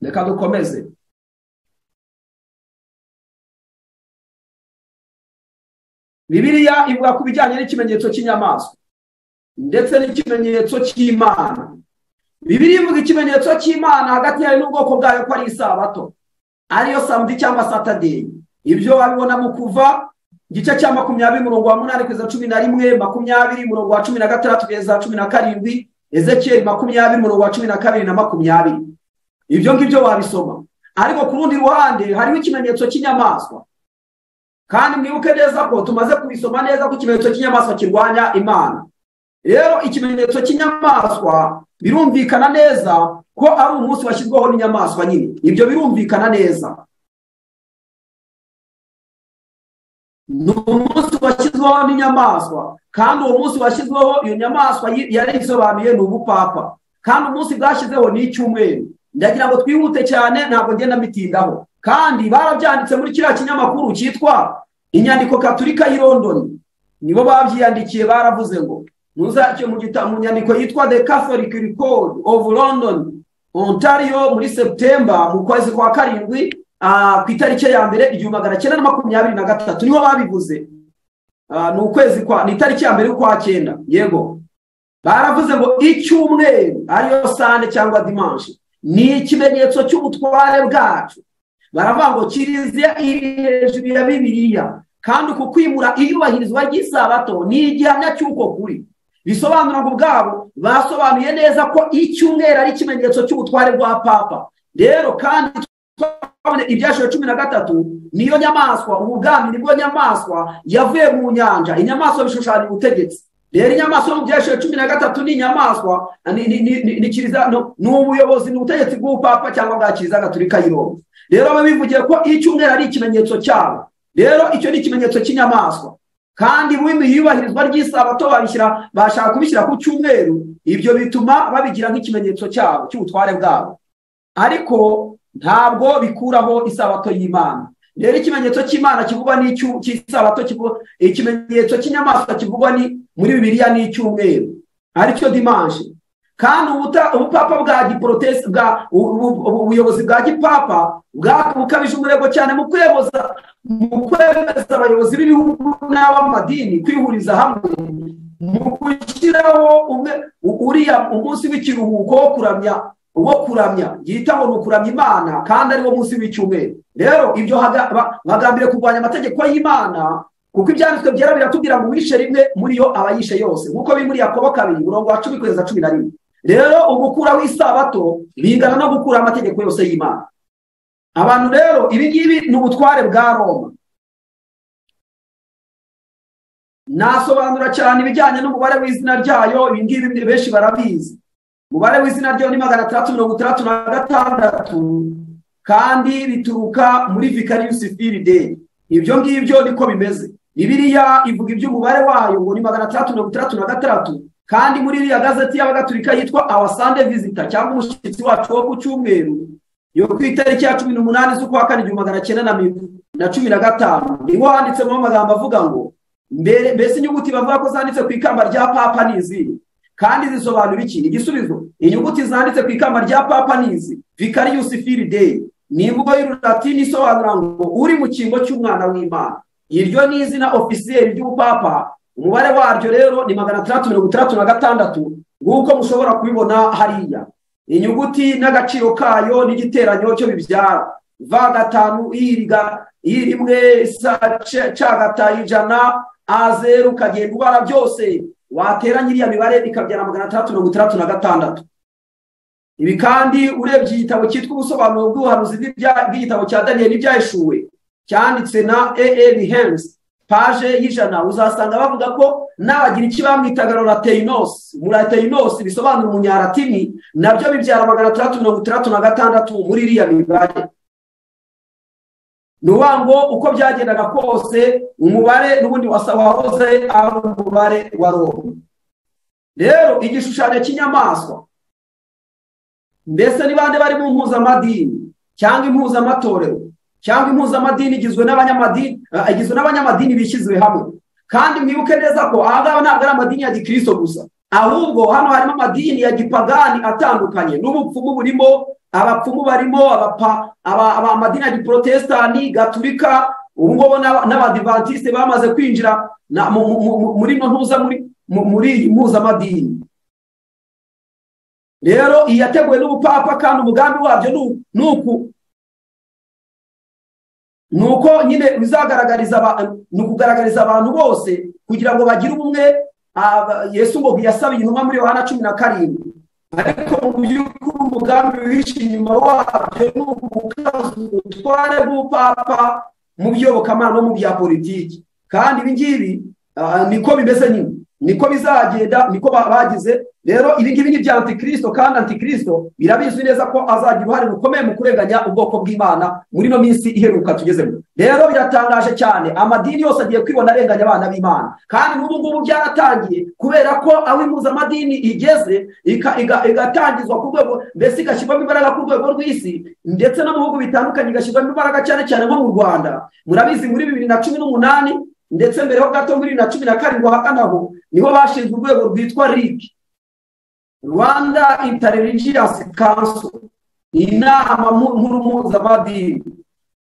Reka dukomeze. Bibiliya ivuga ku bijyanye n'ikimenyetso cy'inyamaswa ndetse n'ikimenyetso cy'Imana. Bibiliya ivuga ikimenyetso cy'Imana hagati yayo n'ubwoko bwayo ko ari isabato, ariyo samedi cyangwa Saturday. Ibyo wabibona mu Kuva igice cya 20 umurongo wa 8 kugeza 11, 20 umurongo wa 16 kugeza 17, Ezekiel 20 umurongo wa 12 na 20. Ibyo ngibyo wabisoma. Ariko ku rundi ruhande hariho ikimenyetso cy'inyamaswa. Kandi mwibuke neza ko tumaze kubisoma neza ko ikimenyetso cy'inyamaswa kirwanya Imana. Rero ikimenyetso cy'inyamaswa birumvikana neza ko ari umunsi washyizweho n'inyamaswa nyine. Ibyo birumvikana neza. Ni umunsi washyizweho n'inyamaswa, kandi uwo munsi washyizweho iyo nyamaswa yari isobanuye ni ubupapa, kandi umunsi bwashyizeho ni icyumweru. Ndagira ngo twihute cyane, ntabwo ngenda mbitindaho. Kandi barabyanditse muri kiriya kinyamakuru cyitwa Inyandiko Katolika y'i London, nibo babyiyandikiye, baravuze ngo ntuzajye mu nyandiko yitwa The Catholic Record of London, Ontario, muri September mu kwezi kwa 7 ku itariki ya mbere 1923, niho babivuze. Ni ukwezi kwa, ni itariki ya mbere y'ukwa 9. Yego, baravuze ngo icyumweru ariyo Sunday cyangwa dimanche ni ikimenyetso cy'ubutware bwacu. Baravuga ngo Kiliziya iri hejuru ya Bibiliya, kandi uku kwimura iyubahirizwa ry'isabato ni igihamya cy'uko kuri. Bisobanura ngo ubwabo basobanuye neza ko icyumweru ari ikimenyetso cy'ubutware bwa Papa. Rero kandi twabone ibyashiro 13, niyo nyamaswa, ubwami nibwo nyamaswa yavuye mu nyanja. Inyamaswa bishushanya ubutegetsi. Rero inyamaswa yo mu Byahishuwe 13 ni inyamaswa ni kiliziya, ni ubuyobozi, ni ubutegetsi bw'ubupapa cyangwa bwa Kiliziya Gatolika y'i Roma. Rero babivugiye ko icyumweru ari ikimenyetso cyabo. Rero icyo ni ikimenyetso cy'inyamaswa. Kandi iyubahirizwa ry'isabato babishyira, bashaka kubishyira ku cyumweru, ibyo bituma babigira nk'ikimenyetso cyabo cy'ubutware bwabo, ariko ntabwo bikuraho isabato y'Imana. Rero ikimenyetso cy'Imana kivugwa n'icy'isabato, ikimenyetso cy'inyamaswa kivugwa ni muri Bibiliya ni icyumweru, aricyo dimanche. Kandi ubupapa bwa giprotest bwa ubuyobozi bwa gipapa bwakabije umurego cyane mu kwemeza abayobozi b'ibihugu n'abamadini kwihuriza hamwe mu gushyiraho uriya umunsi w'ikiruhuko wo kuramya yita ngo ni ukuramya Imana, kandi ari wo munsi w'icyumweru. Rero ibyo bagambiriye kurwanya amategeko y'Imana, kuko ibyanditswe byera biratubwira ngo uwishe rimwe muri yo aba yishe yose, nk'uko biri muri Yakobo 2:10-11. Rero ugukuraho isabato bingana no gukura amategeko yose y'Imana. Abantu rero ibi ngibi ni ubutware bwa Roma. Nasobanura cyane ibijyanye n'umubare w'izina ryayo, ibi ngibi benshi barabizi. Umubare w'izina ryayo ni 666, kandi bituruka muri Vicarius Filii Dei. Ibyo ngibyo niko bimeze. Bibiliya ivuga iby'umubare wayo ngo ni 666, kandi muri iriya gazeti y'Abagatulika yitwa Our Sunday Visitor cyangwa umushyitsi wacu wo ku cyumweru yo ku itariki ya 18 z'ukwa kane 1915, niho handitsemo amagambo avuga ngo mbese inyuguti bavuga ko zanditse ku ikamba rya Papa ni izihe, kandi zisobanura iki? Igisubizo: inyuguti zanditse ku ikamba rya Papa ni izi, Vicarius Filii Dei, ni imvugo y'Urulatini isobanura ngo uri mu cyimbo cy'umwana w'Imana. Iryo ni izina ofisiyeri ry'ubupapa. Umubare waryo rero ni 666, nk'uko mushobora kubibona hariya. Inyuguti n'agaciro kayo n'igiteranyo cyo bibyara V5 I 1 S C 5 A 0, ukagenda ubara byose wateranya iriya mibare ikabyara 666. Ibi kandi urebye igitabo cyitwa Ubusobanuro bw'ubuhanuzi bw'igitabo cya Daniel n'Ibyahishuwe cyanditse na A.L. Hens, page y'100, uzasanga bavuga ko n'abagira iki bamwitaga Rolateinos. Mulateinos bisobanura umunyaratini, nabyo bibyara 666 muri iriya mibare. Nubango uko byagendaga kose umubare n'ubundi wahoze ari umubare wa Roma. Rero igishushanyo cy'inyamaswa, mbese ni bande bari mu mpuzamadini cyangwa impuzamatorero cyangwa impuzamadini igizwe n'abanyamadini bishyizwe hamwe. Kandi mwibuke neza ko aha ngaha ntabwo ari amadini ya gikristo gusa, ahubwo hano harimo amadini ya gipagani atandukanye n'ubupfumu burimo, abapfumu barimo, amadini ya giprotestani, gaturika, ubu ngubu n'abadivantiste bamaze kwinjira muri ntuza muri iyi mpuzamadini. Rero iyi yateguwe n'ubupapa, kandi umugambi wabyo nuko nyine bizagaragariza, ni ukugaragariza abantu bose kugira ngo bagire ubumwe. Yesu ngo yasabiye intumwa muri Yohana 17, ariko mu by'ukuri umugambi wihishe inyuma wabyo ni ugukaza ubutware bw'ubupapa mu by'iyobokamana no mu bya politiki. Kandi ibi ngibi niko bimeze nyine, niko bizagenda, niko bagize. Rero ibi ngibi ni bya Antikristo, kandi Antikristo birabizwi neza ko azagira uruhare rukomeye mu kurenganya ubwoko bw'Imana muri no minsi iheruka tugezemo. Rero biratangaje cyane, amadini yose agiye kwibona arenganya abana b'Imana, kandi n'ubu ngubu byaratangiye, kubera ko aho impuzamadini igeze igatangizwa ku rwego, mbese igashyirwamo imbaraga ku rwego rw'isi, ndetse no mu bihugu bitandukanye igashyirwamo imbaraga, cyane cyane nko mu Rwanda. Murabizi muri 2018 ndetse mbere ho gato muri 2017 ahagana aho niho bashinze urwego rwitwa RIC, Rwanda Interreligious Council, inama nkuru mpuzamadini.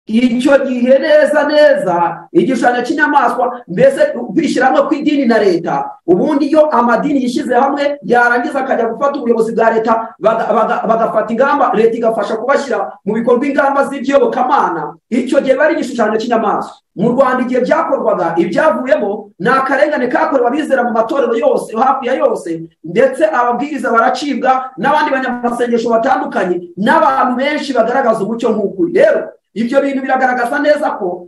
Icyo gihe neza neza igishushanyo cy'inyamaswa, mbese kwishyira hamwe kw'idini na leta. Ubundi iyo amadini yishyize hamwe yarangiza akajya gufata ubuyobozi bwa leta, bagafata ingamba, leta igafasha kubashyira mu bikorwa ingamba z'iby'iyobokamana. Icyo gihe bari igishushanyo cy'inyamaswa. Mu Rwanda igihe byakorwaga, ibyavuyemo ni akarengane kakorewe abizera mu matorero yose hafi ya yose, ndetse ababwiriza baracibwa n'abandi banyamasengesho batandukanye n'abantu benshi bagaragaza umucyo nk'ukuri. Rero ibyo bintu biragaragaza neza ko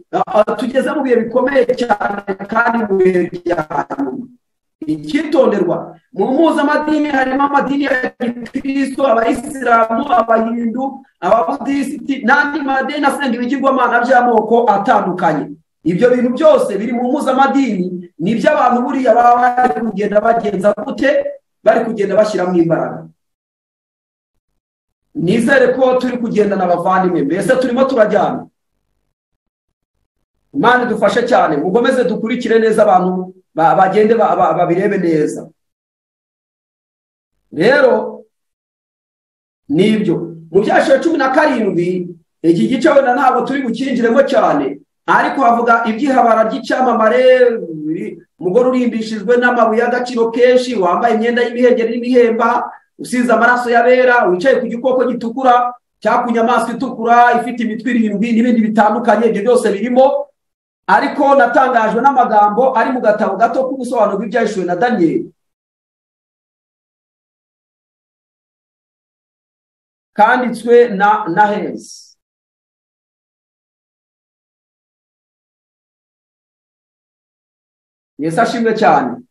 tugeze mu bihe bikomeye cyane kandi mu bihe bya nyuma. Icyitonderwa mu mpuzamadini harimo amadini ya gikristo, abayisilamu, abahindu, ababudisiti n'andi madini asenga ibigirwamana by'amoko atandukanye. Ibyo bintu byose biri mu mpuzamadini ni iby'abantu buriya baba bari kugenda bagenza gute, bari kugenda bashyiramo imbaraga. Nizere ko turi kugendana abavandimwe, mbese turimo turajyana. Imana idufashe cyane, mukomeze dukurikire neza, abantu bagende babirebe neza. Rero nibyo mu byashiwe 17, iki gice wenda ntabwo turi bukinjiremo cyane, ariko havuga iby'ihabara ry'icyamamare, umugore urimbishijwe n'amabuye y'agaciro kenshi, wambaye imyenda y'imihengeri n'imihemba, usize amaraso y'abera, wicaye ku gikoko gitukura cyangwa ku nyamaswa itukura ifite imitwe 7 n'ibindi bitandukanye. Ibyo byose birimo, ariko natangajwe n'amagambo ari mu gatabo gato k'ubusobanuro bw'ibyahishuwe na Daniel, kanditswe na Nahez. Yesu ashimwe cyane.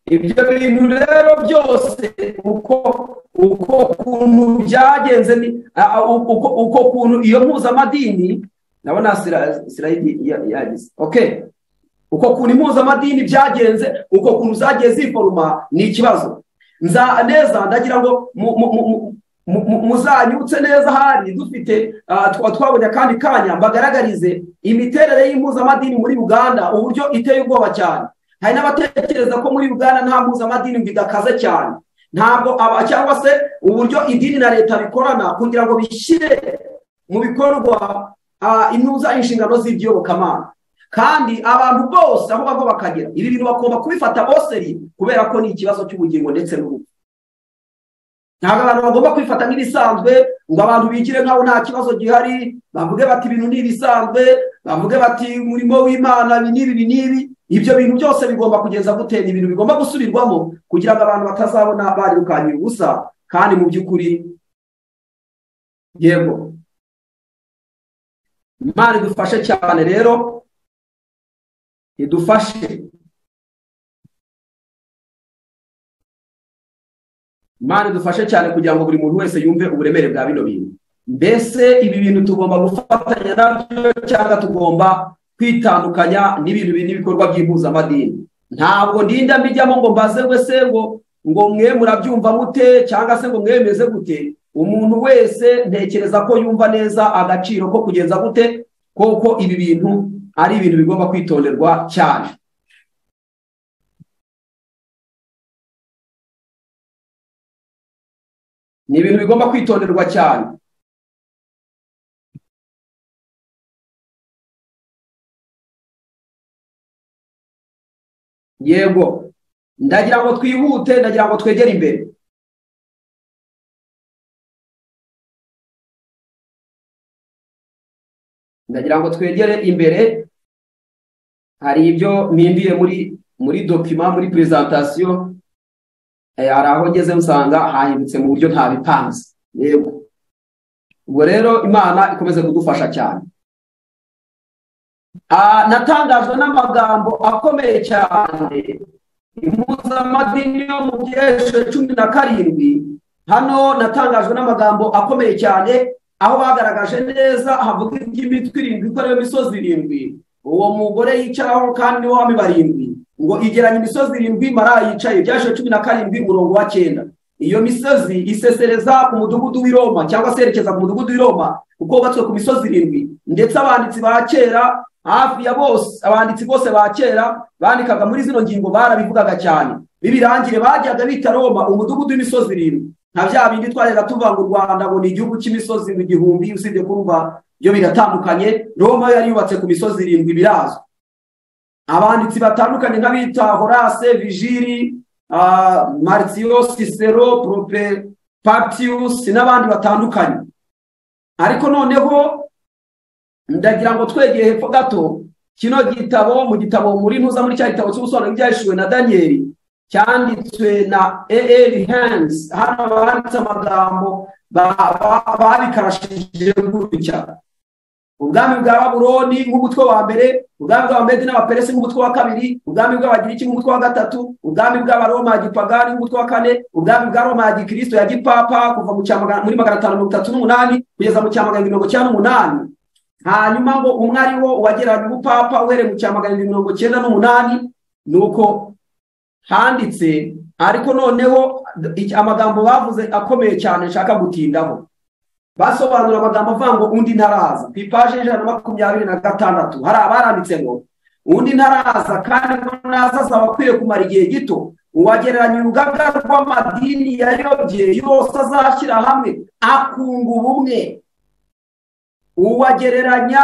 Ibyo bintu rero byose uko kuntu byagenze, uko kuntu iyo mpuzamadini, ndabona sirayidi yagize okay, uko kuntu impuzamadini byagenze, uko kuntu zagiye ziforuma ni ikibazo. Nza neza ndagira ngo muzanyutse neza, hari dufite twabonye kandi kanya mbagaragarize imiterere y'impuzamadini muri Uganda, uburyo iteye ubwoba cyane. Hari n'abatekereza ko muri Uganda nta mpuzamadini ngo idakaze cyane, ntabwo cyangwa se uburyo idini na leta bikorana kugira ngo bishyire mu bikorwa intuza inshingano z'iby'iyobokamana. Kandi abantu bose aho bava bakagera, ibi bintu bagomba kubifata boseri, kubera ko ni ikibazo cy'ubugingo ndetse n'urupfu. Ntabwo abantu bagomba kwifata nk'ibisanzwe ngo abantu bigire nkaho nta kibazo gihari, bavuge bati ibintu ni ibisanzwe, bavuge bati umurimo w'Imana ni n'ibi n'ibi. Ibyo bintu byose bigomba kugeza gutera ibintu bigomba gusubirwamo kugira ngo abantu batazabona barirukanye ubusa. Kandi mu by'ukuri yego, Imana idufashe cyane rero, idufashe. Imana idufashe cyane kugira ngo buri muntu wese yumve uburemere bwa bino bintu. Mbese ibi bintu tugomba gufatanya nabyo cyangwa tugomba kwitandukanya n'ibintu n'ibikorwa by'impuzamadini? Ntabwo ndinda mbijyamo ngo mbaze wese ngo mwe murabyumva mute cyangwa se ngo mwemeze gute. Umuntu wese ntekereza ko yumva neza agaciro ko kugenza gute, koko ibi bintu ari ibintu bigomba kwitonderwa cyane. Ni ibintu bigomba kwitonderwa cyane. Yego, ndagira ngo twihute, ndagira ngo twegere imbere. Ndagira ngo twegere imbere. Hari ibyo mpinduye muri document, muri presentation, hari aho ngeze nsanga hahindutse mu buryo ntabipanze. Yego, ubwo rero Imana ikomeze kudufasha cyane. Natangajwe n'amagambo akomeye cyane. Impuzamadini yo mu byeshe 17, hano natangajwe n'amagambo akomeye cyane, aho bagaragaje neza havuga iby'imitwe 7 ko ariyo misozi 7 uwo mugore yicaraho, kandi niwo wami 7, ngo igeranye imisozi 7 Maraya yicaye. Byashe 17 umurongo wa 9. Iyo misozi isesereza ku mudugudu w'i Roma, cyangwa se yerekeza ku mudugudu w'i Roma, kuko wubatswe ku misozi 7. Ndetse abanditsi ba kera hafi ya bose, abanditsi bose ba kera bandikaga muri zino ngingo barabivugaga cyane. Bibirangire bajyaga bita Roma umudugudu w'imisozi 7. Nka bya bindi twarega tuvuga ngo u Rwanda ngo ni igihugu cy'imisozi 1000, usibye kurumva byo biratandukanye. Roma yari yubatse ku misozi 7 birazwi. Abanditsi batandukanye nk'abita Horace, Vigili, Martius, Cicero, Propertius n'abandi batandukanye. Ariko noneho ndagira ngo twegeye hepfo gato kino gitabo, mu gitabo muri ntuza muri cya gitabo cy'ubusobanuro bw'ibyahishuriwe na Daniel, cyanditswe na A.L. Hans. Hano banditse amagambo Babikarashije gutya: ubwami bwa Babuloni nk'umutwe wa mbere, ubwami bw'Abamedi n'Abaperesi nk'umutwe wa kabiri, ubwami bw'Abagiriki nk'umutwe wa gatatu, ubwami bw'Abaroma ya gipagani nk'umutwe wa kane, ubwami bwa Roma ya gikristo ya gipapa kuva muri 538 kugeza mu cya 798. Hanyuma ngo umwe ari wo wageranye ubupapa uhereye mu cya 798, nuko handitse. Ariko noneho amagambo bavuze akomeye cyane nshaka gutindaho, basobanura amagambo avuga ngo undi ntaraza. Ku ipaji 126 hari abaranditse ngo undi ntaraza, kandi ngo naza azaba akwiye kumara igihe gito. Uwagereranya urugaga rw'amadini yayobye yose azashyira hamwe akunga ubumwe. Uwagereranya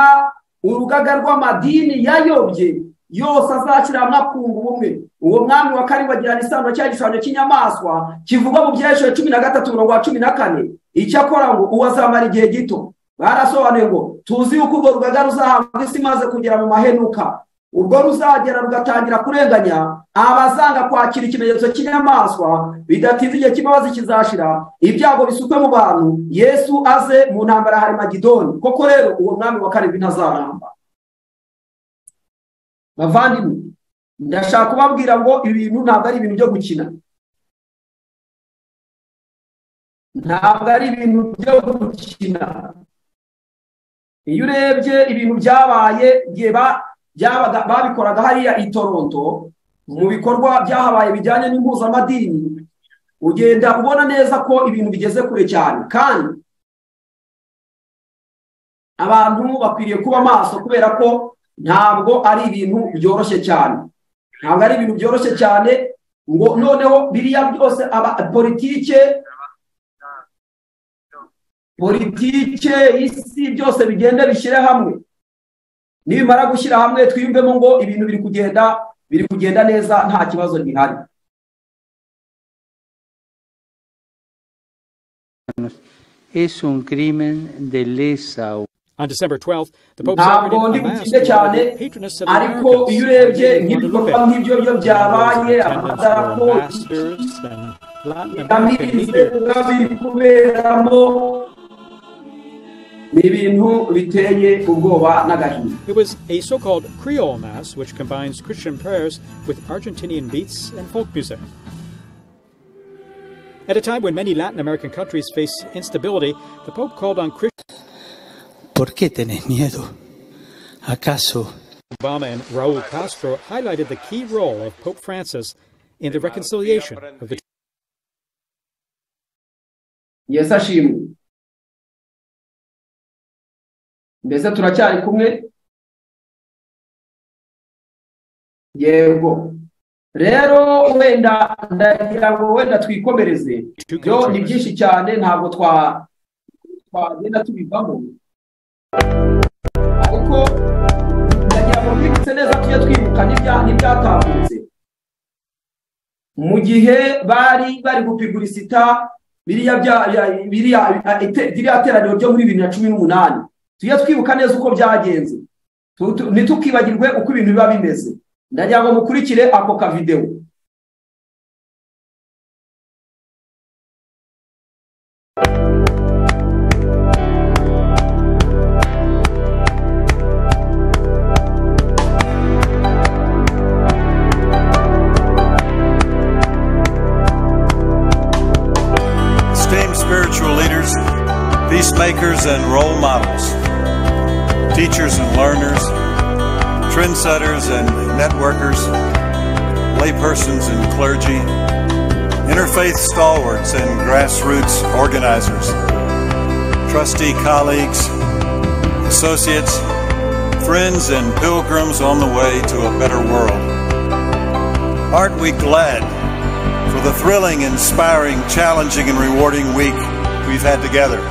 urugaga rw'amadini yayobye yose azashyira hamwe akunga ubumwe. Uwo mwami wa karindwi agirana isano cya gishushanyo cy'inyamaswa kivugwa mu Byahishuriwe 13:14. Icyakora ngo uwo azamara igihe gito. Barasobanuye ngo tuzi yuko urwo rugaga ruzahabwa isi imaze kugera mu mahenuka, ubwo ruzagera rugatangira kurenganya abazanga kwakira ikimenyetso cy'inyamaswa. Bidatinze igihe cy'imbabazi kizashira, ibyago bisukwe mu bantu, Yesu aze mu ntambara ya Harimagidoni. Koko rero uwo mwami wa karindwi ntazaramba. Bavandimwe, ndashaka kubabwira ngo ibintu ntabwo ari ibintu byo gukina, ntabwo ari ibintu byo gukina. Iyo urebye ibintu byabaye igihe babikoraga hariya i Toronto, mu bikorwa byahabaye bijyanye n'impuzamadini, ugenda ubona neza ko ibintu bigeze kure cyane, kandi abantu bakwiriye kuba maso, kubera ko ntabwo ari ibintu byoroshye cyane, ntabwo ari ibintu byoroshye cyane. Ngo noneho biriya byose aba politike isi byose bigenda bishyire hamwe. Nibimara gushyira hamwe twiyumvemo ngo ibintu biri kugenda neza, nta kibazo gihari. Es un crimen de lesa. On December 12th, the Pope ntabwo ndi butinde cyane, ariko iyo urebye nk'ibikorwa nk'ibyo byo byabaye, amadarapo biri kuberamo, ni ibintu biteye ubwoba n'agahinda. It was a so-called Creole Mass, which combines Christian prayers with Argentinian beats and folk music. At a time when many Latin American countries face instability, the Pope called on Christians. ¿Por qué tenés miedo? ¿Acaso? Obama and Raúl Castro highlighted the key role of Pope Francis in the reconciliation of the. Yesu ashimwe. Mbese turacyari kumwe? Yego. Rero wenda ndagira ngo wenda twikomereze, byo ni byinshi cyane, ntabwo twagenda tubivamo, ariko ndagira ngo twibutse neza, tujye twibuka n'ibyatambutse mu gihe bari bari gupigurisita biriya teraniro ryo muri 2018. Tujye twibuka neza uko byagenze, ntitukibagirwe uko ibintu biba bimeze. Ndagira ngo mukurikire ako ka video. Esteemed spiritual leaders, peacemakers and role models, teachers and learners, trendsetters and networkers, laypersons and clergy, interfaith stalwarts and grassroots organizers, trustee colleagues, associates, friends and pilgrims on the way to a better world. Aren't we glad for the thrilling, inspiring, challenging, and rewarding week we've had together?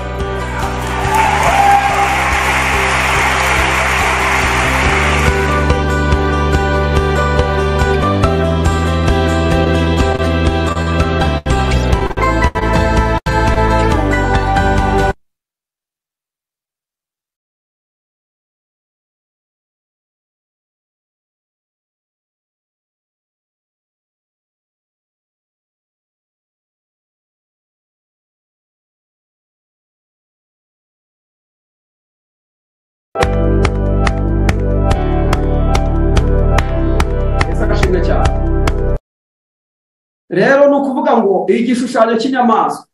Rero ni ukuvuga ngo igishushanyo cy'inyamaswa,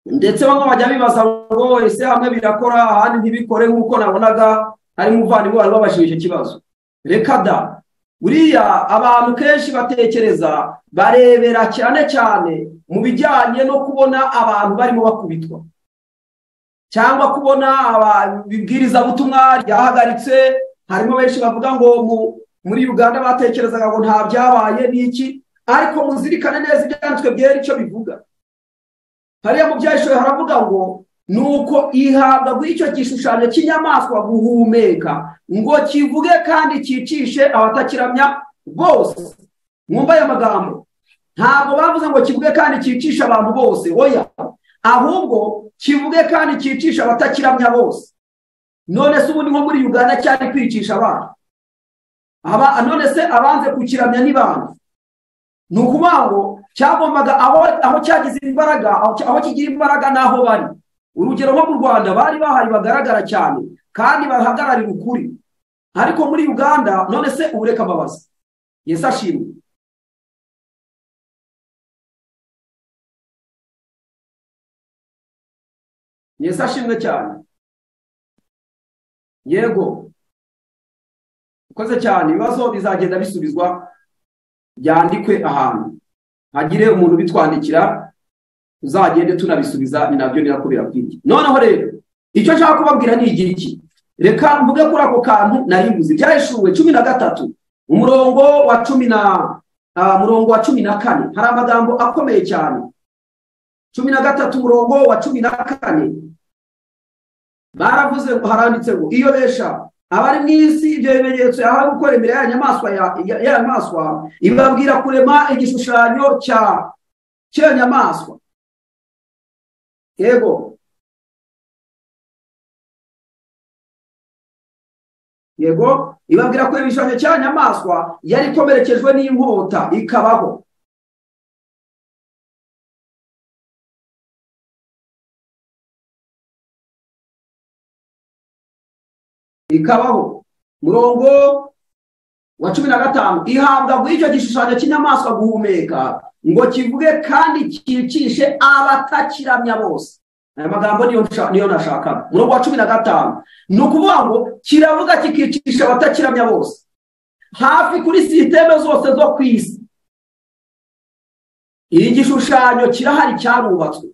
ndetse bamwe bajya bibaza ngo ese hamwe birakora ahandi ntibikore, nk'uko nabonaga hari umuvandimwe wari wabajije icyo kibazo. Reka da, buriya abantu kenshi batekereza barebera cyane cyane mu bijyanye no kubona abantu barimo bakubitwa, cyangwa kubona ibibwirizabutumwa ryahagaritse. Harimo benshi bavuga ngo muri Uganda batekerezaga ngo nta byabaye n'iki, ariko muzirikane neza ibyanditswe byera icyo bivuga. Hariya mu Byahishuwe haravuga ngo nuko ihabwa bw'icyo gishushanyo cy'inyamaswa guhumeka ngo kivuge kandi cyicishe abatakiramya bose. Mwumva aya magambo, ntabwo bavuze ngo kivuge kandi cyicishe abantu bose, oya, ahubwo kivuge kandi cyicishe abatakiramya bose. None se ubundi nko muri Uganda cyari kwicisha abantu, aba none se abanze kukiramya ni bande? Ni ukuvuga ngo cyagombaga aho cyagize imbaraga, aho kigira imbaraga naho bari. Urugero nko mu Rwanda bari bahari bagaragara cyane kandi bahagararira ukuri, ariko muri Uganda none se ubureka mbabazi. Yesu ashimwe. Yesu ashimwe cyane. Yego, ukoze cyane. Ibibazo bizagenda bisubizwa, byandikwe ahantu, hagire umuntu bitwandikira, uzagende tunabisubiza, ni nabyo nirako birakwiye. Noneho rero icyo nshaka kubabwira ni igiki, reka mvuge kuri ako kantu nari mvuze. Ibyahishuwe 13 umurongo wa 14, hari amagambo akomeye cyane. 13 umurongo wa 14 baravuze, haranditse ngo iyo besha abari mu isi ibyo bimenyetso yahawe gukora imbere ya nyamaswa ibabwira kurema igishushanyo cy'iyo nyamaswa. Yego, yego, ibabwira ko ibishushanyo cya nyamaswa yari ikomerekejwe n'inkota ikabaho. Ikabaho. Murongo wa 15, ihabwa bw'icyo gishushanyo cy'inyamaswa guhumeka ngo kivuge kandi cyicishe abatakiramya bose. Aya magambo niyo nashakaga. Murongo wa 15 ni ukuvuga ngo kiravuga kikicisha abatakiramya bose, hafi kuri sisiteme zose zo ku isi. Igishushanyo kirahari cyarubatswe,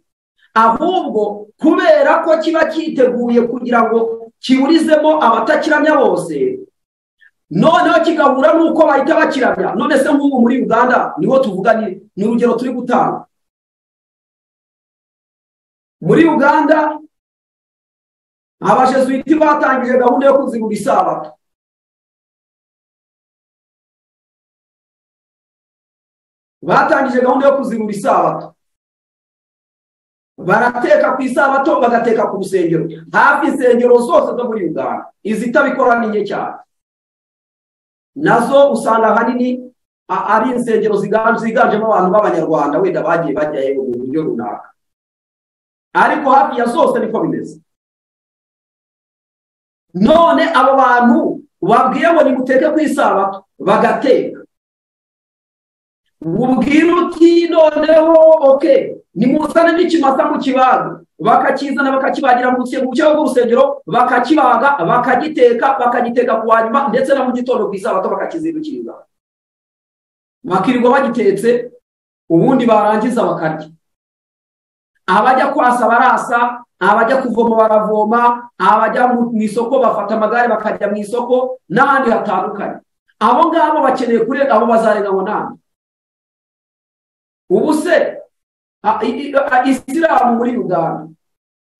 ahubwo kubera ko kiba cyiteguye kugira ngo kiburizemo abatakiramya bose, noneho kigahura nuko bahita bakiramya. None se nk'ubu muri Uganda niho tuvuga, ni urugero turi gutanga. Muri Uganda abajesuiti batangije gahunda yo kuzibura isabato. Batangije gahunda yo kuzibura isabato, barateka ku isabato, bagateka ku rusengero. Hafi insengero zose zo muri Uganda izitabikora ni nke cyane, nazo usanga ahanini ari insengero ziganjemo abantu b'abanyarwanda wenda bagiye bajyayo mu buryo runaka, ariko hafi ya zose niko bimeze. None abo bantu babwiye ngo nimuteke ku isabato bagateka, ubwira uti noneho okay, nimuzane n'ikimasa mu kibaga, bakakizana bakakibagira mu buryo bw'urusengero, bakakibaga bakagiteka, bakagiteka ku wanyuma, ndetse na mu gitondo ku isabato bakakizindukiriza, bakirirwa bagitetse, ubundi barangiza bakarya. Abajya kwasa barasa, abajya kuvoma baravoma, abajya mu isoko bafata amagare bakajya mu isoko n'ahandi hatandukanye. Abo ngabo bakeneye kurenga abo bazarenganywa nande? Ubu se Isilamu muri Uganda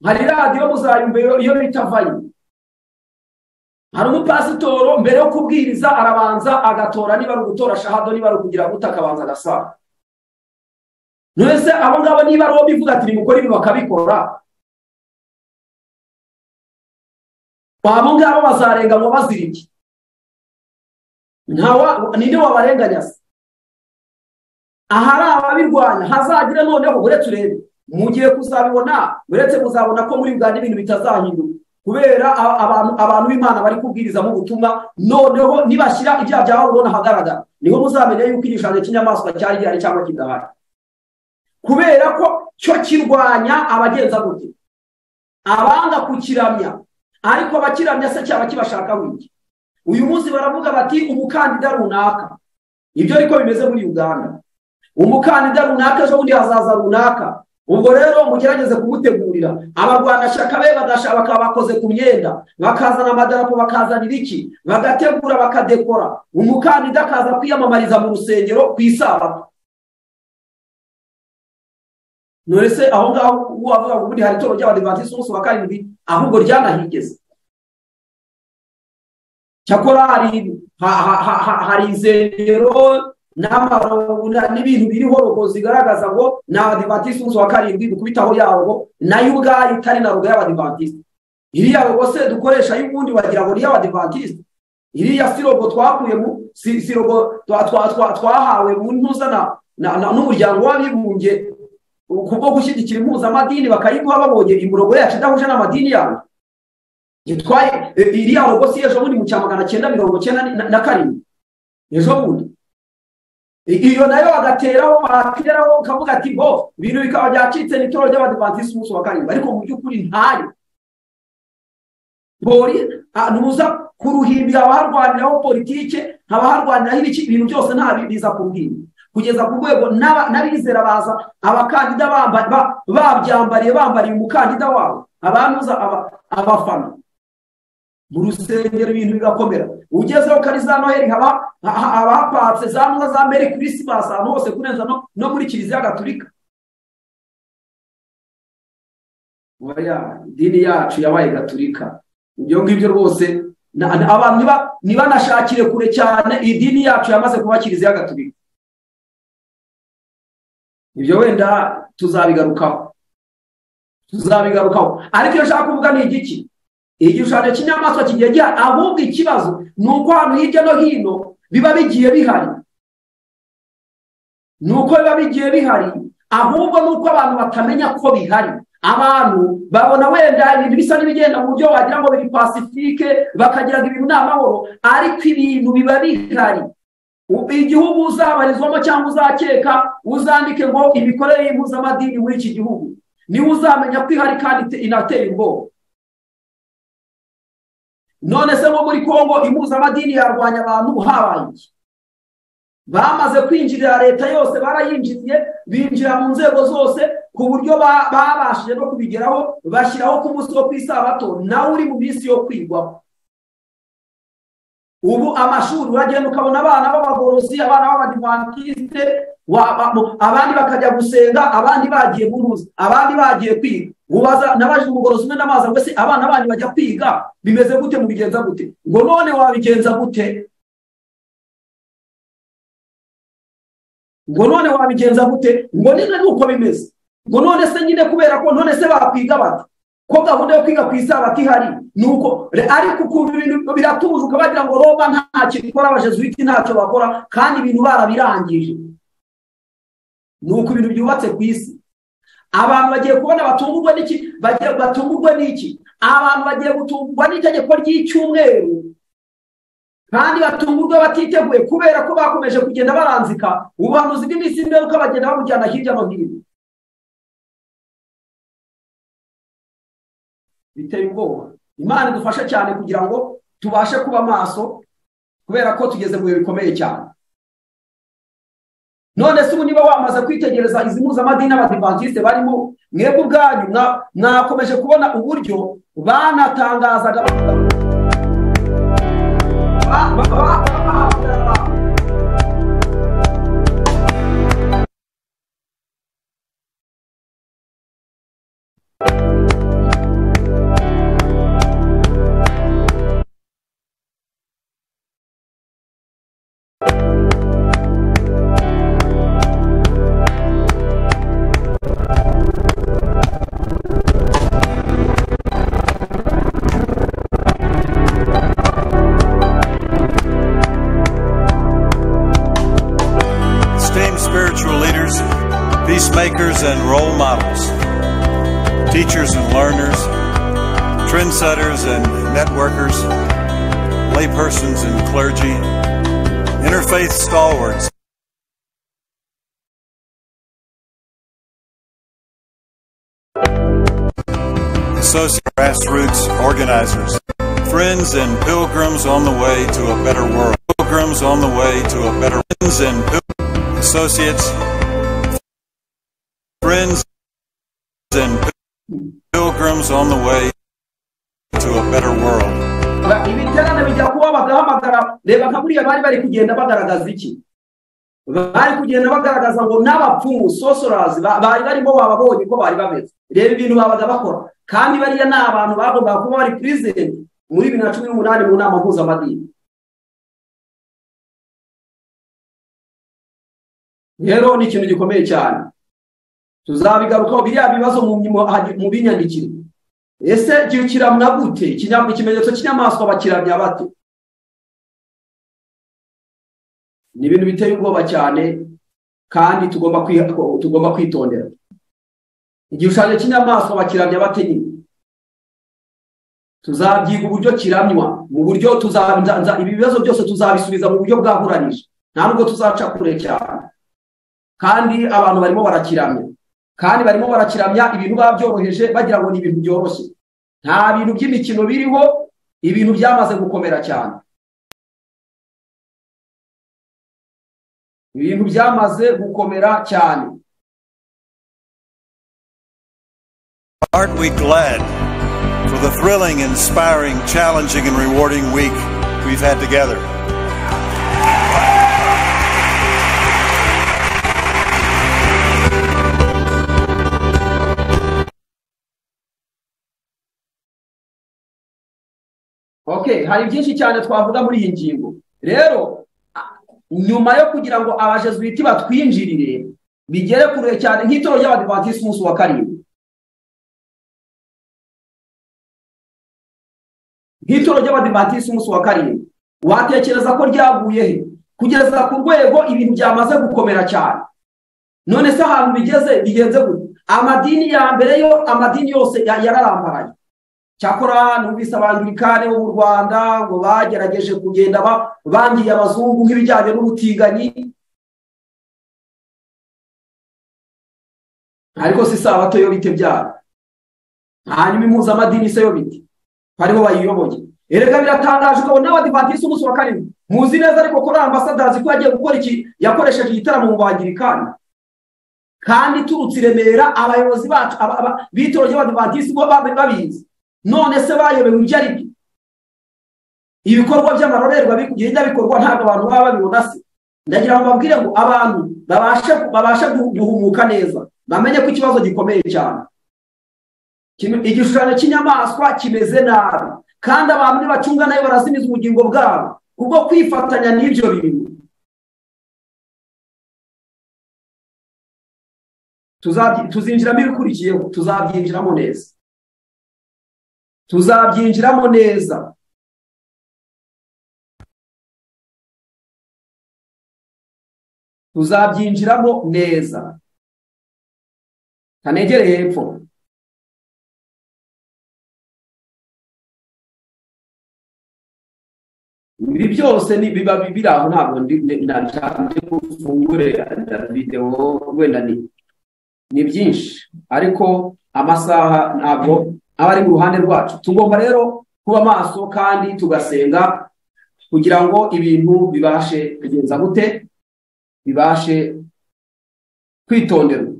hari radiyo muzayumva iyo bita Vayi. Hari umupasitoro mbere yo kubwiriza arabanza agatora, niba ari ugutora shahado, niba ari ukugira gute, akabanza agasaba. None se abo ngabo niba ari uwo bivuga ati nimukore ibi bakabikora, abo ngabo bazarenganywa bazira iki? Ninde wabarenganya se? Ahari ababirwanya hazagira noneho, uretse urebe mugiye kuzabibona, uretse muzabona ko muri Uganda ibintu bitazahinduka. Kubera abantu b'Imana bari kubwiriza mu butumwa, noneho nibashyira ibyaha bya Babuloni ahagaragara, niho muzamenya yuko igishushanyo cy'inyamaswa cyari gihari cyangwa kidahari. Kubera ko cyo kirwanya abagenza gute, abanga kukiramya, ariko abakiramya se cyaba kibashaka wiki. Uyu munsi baravuga bati umukandida runaka, ibyo ariko bimeze muri Uganda, umukandida runaka ejo bundi hazaza runaka, ubwo rero mugerageze kumutegurira. Abarwanashyaka be bakaba bakoze ku myenda, bakazana amadarapo, bakazana ibiki, bagategura, bakadekora, umukandida akaza kwiyamamariza mu rusengero ku isabato. None se aho ngaho wavuga ngo ubundi hari itorero ry'Abadivantisiti umunsi wa karindwi, ahubwo ryanahigeze. Cyakora hari insengero n'ibintu biriho rogo zigaragaza ngo ni Abadivantisiti umunsi wa karindwi, dukubitaho yawo nayo ubwayo itari na rogo y'Abadivantisiti. Iriya rogo se dukoresha y'ubundi wagira ngo ni iy'Abadivantisiti. Iriya si rogo twakuye mu si rogo twahawe mu ntuza n'umuryango w'abibumbye kubwo gushyigikira impuzamadini, bakayiguha babonye imirongo yacu idahuje n'amadini yabo. Gitwaye iriya rogo si ejo bundi mu cya 997 ejo bundi, iyo nayo bagateraho bateraho ukavuga ati bo ibintu bikaba byacitse, ni itorero ry'Abadivantisiti umunsi wa karindwi, ariko mu by'ukuri ntayo. Ntuza ku ruhimbi haba harwaniraho politike, haba harwaniraho ibiki, ibintu byose nta biza ku ruhimbi, kugeza ku rwego n'abizera baza abakandida babyambariye, bambariye umukandida wabo, abanuza abafana mu rusengero, ibintu bigakomera. Ugezeho kari za Noheli haba hapatse za ntuza za Merry Christmas ahantu hose, kurenza no muri Kiliziya Gatulika. Oya, idini yacu yabaye Gatulika. Ibyo ngibyo rwose abantu nibanashakire kure cyane, idini yacu yamaze kuba Kiliziya Gatulika. Ibyo wenda tuzabigarukaho. Ariko iyo nshaka kuvuga ni igiki, igishushanyo cy'inyamaswa kigiye gihari, ahubwo ikibazo ni uko ahantu hirya no hino biba bigiye bihari, ni uko biba bigiye bihari, ahubwo ni uko abantu batamenya ko bihari. Abantu babona wenda ibintu bisa n'ibigenda mu buryo wagira ngo biri pacifique, bakagira ngo ibintu ni amahoro, ariko ibintu biba bihari. Igihugu uzabarizwamo cyangwa uzakeka, uzandike ngo imikorere y'impuzamadini muri iki gihugu, niwe uzamenya ko ihari kandi inateye ubwoba. None se nko muri Kongo impuzamadini yarwanya abantu habaye iki? Bamaze kwinjirira leta yose, barayinjiriye, binjira mu nzego zose, ku buryo babashije no kubigeraho, bashyiraho ku munsi wo ku isabato nawe uri mu minsi yo kwigwaho. Ubu amashuri uragenda ukabona abana b'abagorosi, abana b'abadivantisite, abandi bakajya gusenga, abandi bagiye mu ntuza, abandi bagiye kwiga. Ubaza nabajije umugorosi umwe n'amazi ngo ese abana banyu bajya kwiga bimeze gute, mubigenza gute? Ngo none wabigenza gute? Ngo none wabigenza gute? Ngo none nuko bimeze. Ngo none se nyine kubera ko none se bakwiga bate? Ko gahunda yo kwiga ku isabato ihari nuko, ariko ukuntu ibintu biratuje ukabagira ngo Roma ntacyo ikora, abajesuiti ntacyo bakora, kandi ibintu barabirangije. Nuko ibintu byubatse ku isi. Abantu bagiye kubona batungurwa n'iki? Bagiye batungurwa n'iki? Abantu bagiye gutungurwa n'itegeko ry'icyumweru, kandi batungurwa batiteguye, kubera ko bakomeje kugenda baranzika ubuhanuzi bw'iminsi y'imperuka, bagenda babujyana hirya no hino. Biteye ubwoba. Imana idufashe cyane kugira ngo tubashe kuba maso, kubera ko tugeze mu bihe bikomeye cyane. None se ubu niba wamaze kwitegereza izi mpuzamadini Abadivantisite barimo, mwebwe ubwanyu mwakomeje kubona uburyo banatangazaga Peacemakers and role models, teachers and learners, Trendsetters and networkers, laypersons and clergy, interfaith stalwarts, associate grassroots organizers, friends and pilgrims on the way to a better world, pilgrims on the way to a better friends and associates, friends and pilgrims on the way to a better world. Ibiterane bijya kuba bagahamagara. Reba nka buriya bari bari kugenda bagaragaza iki? Bari kugenda bagaragaza ngo n'abapfumu sorcerers bari barimo, bababonye ko bari bameze. Reba ibintu babaga bakora, kandi bariya ni abantu bagombaga kuba bari present muri 2018 mu nama mpuzamadini. Rero ni ikintu gikomeye cyane, tuzabigarukaho biriya bibazo mu binyandikire. Ese kiramwa gute? Ikimenyetso cy'inyamaswa bakiramya bate? Ni ibintu biteye ubwoba cyane, kandi tugomba kwitondera. Igishushanyo cy'inyamaswa bakiramya bate nyine? Tuzabyiga uburyo kiramywa, mu buryo ibi bibazo byose tuzabisubiza mu buryo bwahuranije, nta nubwo tuzaca kure cyane. Kandi abantu barimo barakiramya, kandi barimo barakiramya ibintu babyoroheje bagira ngo ni ibintu byoroshye. Nta bintu by'imikino biriho, ibintu byamaze gukomera cyane, ibintu byamaze gukomera cyane. Aren't we glad for the thrilling, inspiring, challenging, and rewarding week we've had together? Okay, hari byinshi cyane twavuga muri iyi ngingo. Rero nyuma yo kugira ngo abajesuiti batwinjirire bigere kure cyane nk'itoro ry'Abadiventiste umunsi wa karindwi, nk'itoro ry'Abadiventiste umunsi wa karindwi, watekereza ko ryaguye he kugeza ku rwego ibintu byamaze gukomera cyane? None se ahantu bigeze bigenze gute? Amadini ya mbere yo, amadini yose yararambaraye. Cyakora numvise Abangilikani bo mu Rwanda ngo bagerageje kugenda bangiye abazungu nk'ibijyanye n'ubutinganyi, ariko si sabato yo bite byaro, hanyuma impuzamadini se yo bite, hariho bayiyoboye. Erega biratangaje ukabona n'Abadiventiste umunsi wa karindwi, muzi neza ariko ko ambasadazi ko yagiye gukora iki, yakoresheje igitaramo mu Bangilikani, kandi turutse i Remera abayobozi bacu b'itoro ry'Abadiventiste bo babizi. None se bayobewe ibyo ari byo? Ibikorwa by'amarorerwa bikugenda bikorwa ntabwo abantu baba babibona se? Ndagira ngo mbabwire ngo abantu babashe guhumuka neza, bamenye ko ikibazo gikomeye cyane. Igishushanyo cy'inyamaswa kimeze nabi, kandi abantu nibacunga nayo barazimiza ubugingo bwabo kubwo kwifatanya n'ibyo bintu. Tuzinjiramo ibikurikiyeho, tuzabyinjiramo neza, tuzabyinjiramo neza. Tuzabyinjiramo neza. Kanegere hepfo. Ibi byose ni biba biri aho, ntabwo ndi bufungure video wenda ni byinshi, ariko amasaha ntabwo aba ari mu ruhande rwacu. Tugomba rero kuba maso kandi tugasenga kugira ngo ibintu bibashe kugenza gute, bibashe kwitonderwa.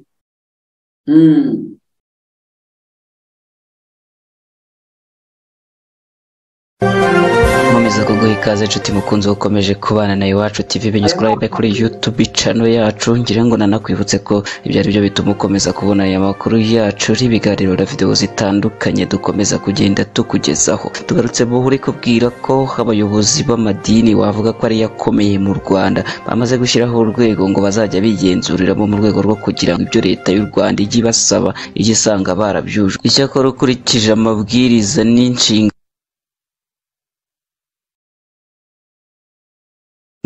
Nkomeza kuguha ikaze nshuti mukunzi ukomeje kubana na Iwacu TV, binyuzwe kuri YouTube channel yacu. Ngira ngo nanakwibutse ko ibyo ari byo bituma ukomeza kubona aya makuru yacu n'ibiganiro na video zitandukanye dukomeza kugenda tukugezaho. Tugarutse buhuri kubwira ko abayobozi b'amadini wavuga ko ari yakomeye mu Rwanda bamaze gushyiraho urwego ngo bazajya bigenzuriramo mu rwego rwo kugira ngo ibyo leta y'u Rwanda ijye ibasaba ijye isanga barabyujwe. Icyakora ukurikije amabwiriza n'inshinga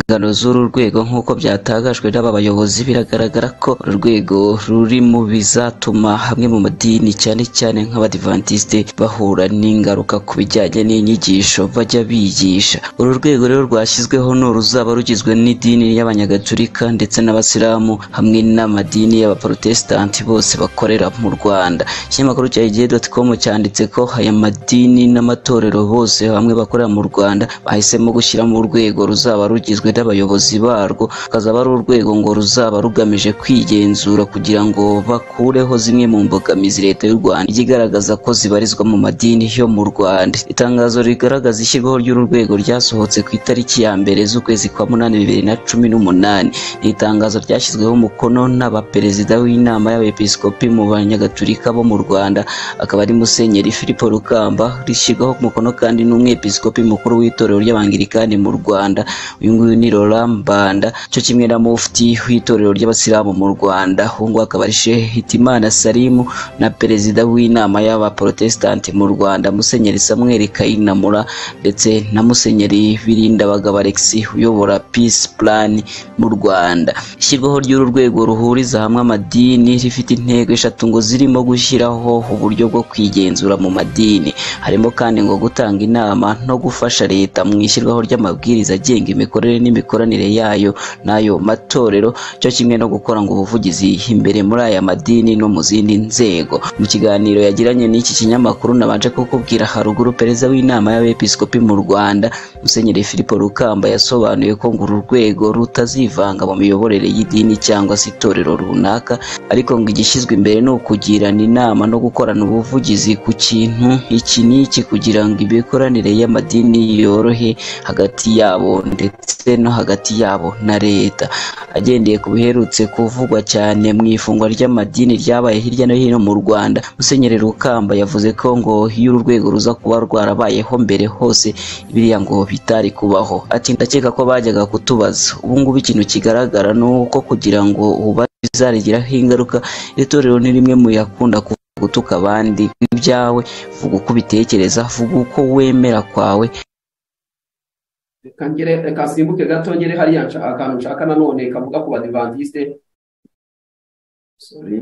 Inshingano z'uru rwego nk'uko byatangajwe n'aba bayobozi, biragaragara ko uru rwego ruri mu bizatuma hamwe mu madini cyane cyane nk'abadivantisite bahura n'ingaruka ku bijyanye n'inyigisho bajya bigisha. Uru rwego rero rwashyizweho ni uruzaba rugizwe n'idini y'abanyagatulika ndetse n'abasilamu hamwe n'amadini y'abaprotesitanti bose bakorera mu Rwanda. Ikinyamakuru cya igihe.com cyanditse ko aya madini n'amatorero bose hamwe bakorera mu Rwanda bahisemo gushyira mu rwego ruzaba rugizwe n'abayobozi barwo, rukazaba ari urwego ngo ruzaba rugamije kwigenzura kugira ngo bakureho zimwe mu mbogamizi leta y'u Rwanda ijya igaragaza ko zibarizwa mu madini yo mu Rwanda. Itangazo rigaragaza ishyirwaho ry'uru rwego ryasohotse ku itariki ya 1 z'ukwezi kwa 8 2018. Ni itangazo ryashyizweho umukono n'abaperezida w'inama y'abepiskopi mu banyagatulika bo mu Rwanda, akaba ari Musenyeri Filipo Rukamba. Rishyirwaho umukono kandi n'umwepiskopi mukuru w'itorero ry'Abangilikani mu Rwanda, uyu nguyu ni Laurent Mbanda, cyo kimwe na mufti w'itorero ry'Abasilamu mu Rwanda, uyu nguyu akaba ari Sheikh Hitimana Salimu, na perezida w'inama y'abaprotesitanti mu Rwanda Musenyeri Samuel Kayinamura, ndetse na Musenyeri Birindabagabo Alexis uyobora Peace Plan mu Rwanda. Ishyirwaho ry'uru rwego ruhuriza hamwe amadini rifite intego eshatu ngo zirimo gushyiraho uburyo bwo kwigenzura mu madini, harimo kandi ngo gutanga inama no gufasha leta mu ishyirwaho ry'amabwiriza agenga imikorere n'imikoranire yayo n'ayo matorero, cyo kimwe no gukora ngo ubuvugizi imbere muri aya madini no mu zindi nzego. Mu kiganiro yagiranye n'iki kinyamakuru nabanje kukubwira haruguru, perezida w'inama y'abepiskopi mu Rwanda Musenyeri Filipo Rukamba yasobanuye ko ngo uru rwego rutazivanga mu miyoborere y'idini cyangwa se itorero runaka, ariko ngo igishyizwe imbere ni ukugirana inama no gukorana ubuvugizi ku kintu iki n'iki kugira ngo imikoranire y'amadini yorohe hagati yabo ndetse no hagati yabo na leta. Agendeye ku biherutse kuvugwa cyane mu ifungwa ry'amadini ryabaye hirya no hino mu Rwanda, Musenyeri Rukamba yavuze ko ngo iyo uru rwego ruza kuba rwarabayeho mbere hose biriya ngo bitari kubaho. Ati ndakeka ko bajyaga kutubaza, ubu ngubu ikintu kigaragara ni uko kugira ngo bizarigiraho ingaruka, itorero ni rimwe mu yakunda gutuka abandi ibyawe, vuga uko ubitekereza, vuga uko wemera kwawe. Reka simbuke gato ngere hariya akantu nshaka nanone kavuga ku badivantiste. Sorry.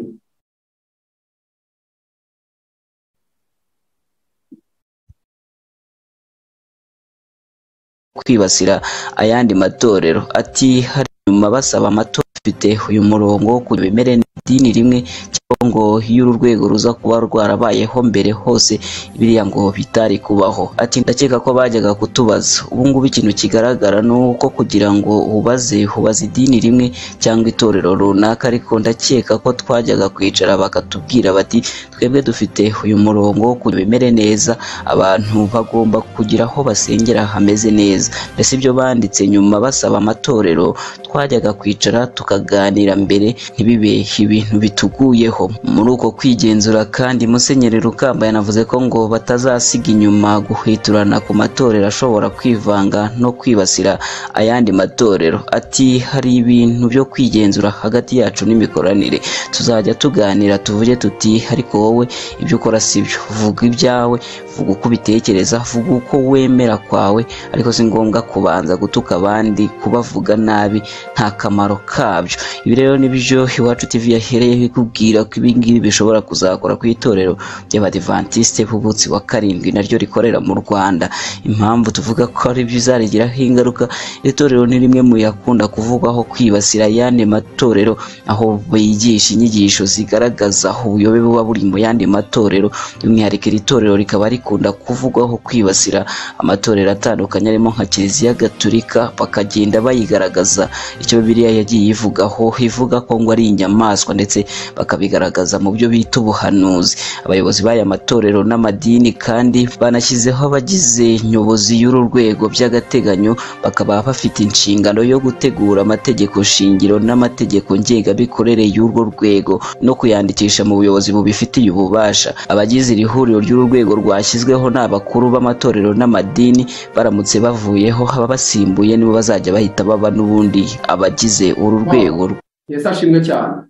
Kwibasira ayandi matorero. Ati hari nyuma basaba amatorero afite uyu murongo wo kubemere idini rimwe cyangwa ngo iyo uru rwego ruza kuba rwarabayeho mbere hose biriya ngo bitari kubaho. Ati ndakeka ko bajyaga kutubaza, ubu ngubu ikintu kigaragara ni uko kugira ngo ubaze idini rimwe cyangwa itorero runaka, ariko ndakeka ko twajyaga kwicara bakatubwira bati twebwe dufite uyu murongo wo kubemere neza, abantu bagomba kugira aho basengera hameze neza. Mbese ibyo banditse nyuma basaba amatorero, twajyaga kwicara tukaganira mbere ntibibe ibintu bituguyeho. Muri uko kwigenzura kandi Musenyeri Rukamba yanavuze ko ngo batazasiga inyuma guhwiturana ku matorero ashobora kwivanga no kwibasira ayandi matorero. Ati hari ibintu byo kwigenzura hagati yacu n'imikoranire, tuzajya tuganira tuvuge tuti ariko wowe ibyo ukora sibyo, vuga ibyawe, vuga uko ubitekereza, vuga uko wemera kwawe, ariko si ngombwa kubanza gutuka abandi, kubavuga nabi nta kamaro kabyo. Ibi rero nibyo Iwacu TV yahereyeho ikubwira ko ibi ngibi bishobora kuzakora ku itorero ry'Abadivantiste b'umunsi wa 7 naryo rikorera mu Rwanda. Impamvu tuvuga ko ari bizarigiraho ingaruka, itorero ni rimwe mu yakunda kuvugwaho kwibasira ayandi matorero, aho bigisha inyigisho zigaragaza ubuyobe buba buri mu yandi matorero. By'umwihariko iri torero rikaba rikunda kuvugwaho kwibasira amatorero atandukanye arimo nka Kiliziya Gatulika, bakagenda bayigaragaza icyo Bibiliya yagiye ivugaho, ivuga ko ngo ari inyamaswa, ndetse bakabigaragaza mu byo bita ubuhanuzi. Abayobozi b'aya matorero n'amadini kandi banashyizeho abagize nyobozi y'uru rwego by'agateganyo, bakaba bafite inshingano yo gutegura amategeko shingiro n'amategeko ngengamikorere y'urwo rwego no kuyandikisha mu buyobozi bubifitiye ububasha. Abagize iri huriro ry'uru rwego rwashyizweho ni abakuru b'amatorero n'amadini, baramutse bavuyeho ababasimbuye nibo bazajya bahita baba n'ubundi abagize uru rwego. Yesu ashimwe cyane.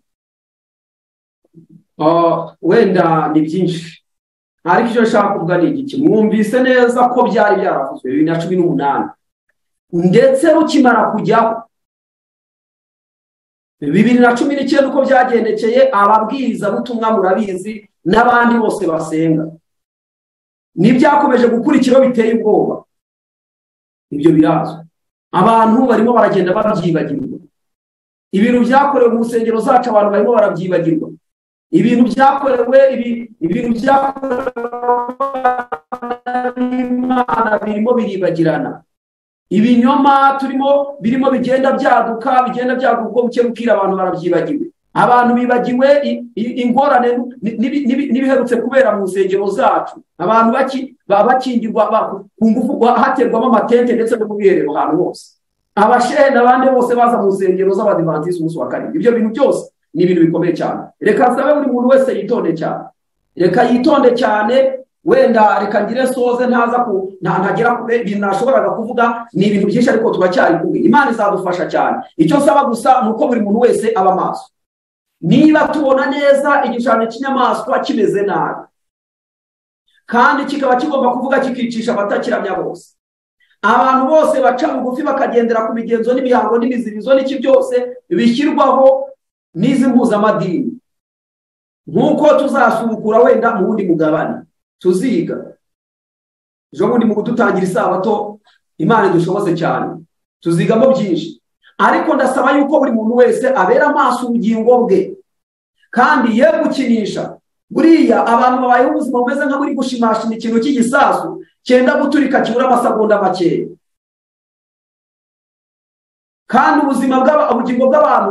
Wenda ni byinshi ariko icyo nshaka kuvuga ni igiki. Mwumvise neza ko byari byaravuzwe 2018. Ndetse rukimara kujyaho 2019 uko byagendekeye ababwiriza butumwa murabizi n'abandi bose basenga, nibyakomeje gukurikira biteye ubwoba. Ibyo birazwi, abantu barimo baragenda babyibagirwa. Ibintu byakorewe mu nsengero zacu abantu barimo barabyibagirwa. Ibintu byakorewe ibintu byakorewe Imana birimo biribagirana. Ibinyoma turimo birimo bigenda byaduka, bigenda byaduka ubwo buke bukira, abantu barabyibagiwe. Abantu bibagiwe ingorane n'ibiherutse kubera mu nsengero zacu. Abantu bakingirwa ku ngufu, haterwamo amatente ndetse no mu bwiherero ahantu hose. Abashehe n'abandi bose baza mu nsengero z'Abadivantisiti umunsi wa karindwi. Ibyo bintu byose ni ibintu bikomeye cyane. Reka nsabe buri muntu wese yitonde cyane, reka yitonde cyane. Wenda reka ngire soze ntaza ku ntagera kure ibintu nashoboraga kuvuga ni ibintu byinshi, ariko turacyari kumwe. Imana izadufasha cyane. Icyo nsaba gusa ni uko buri muntu wese aba maso. Niba tubona neza igishushanyo cy'inyamaswa kimeze nabi kandi kikaba kigomba kuvuga kikicisha abatakiramya bose, abantu bose baca bugufi bakagendera ku migenzo n'imihango n'imizirizo n'iki byose bishyirwaho n'izi mpuzamadini, nk'uko tuzasubukura wenda mu wundi mugabane tuziga ejo bundi mu kudutangira isabato. Imana idushoboze cyane, tuzigamo byinshi. Ariko ndasaba yuko buri muntu wese abera amaso ubugingo bwe kandi ye gukinisha. Buriya abantu babayeho ubuzima bumeze nka buri gushimashima ikintu cy'igisasu cyenda guturika kibura amasegonda makeya, kandi ubuzima ubugingo bw'abantu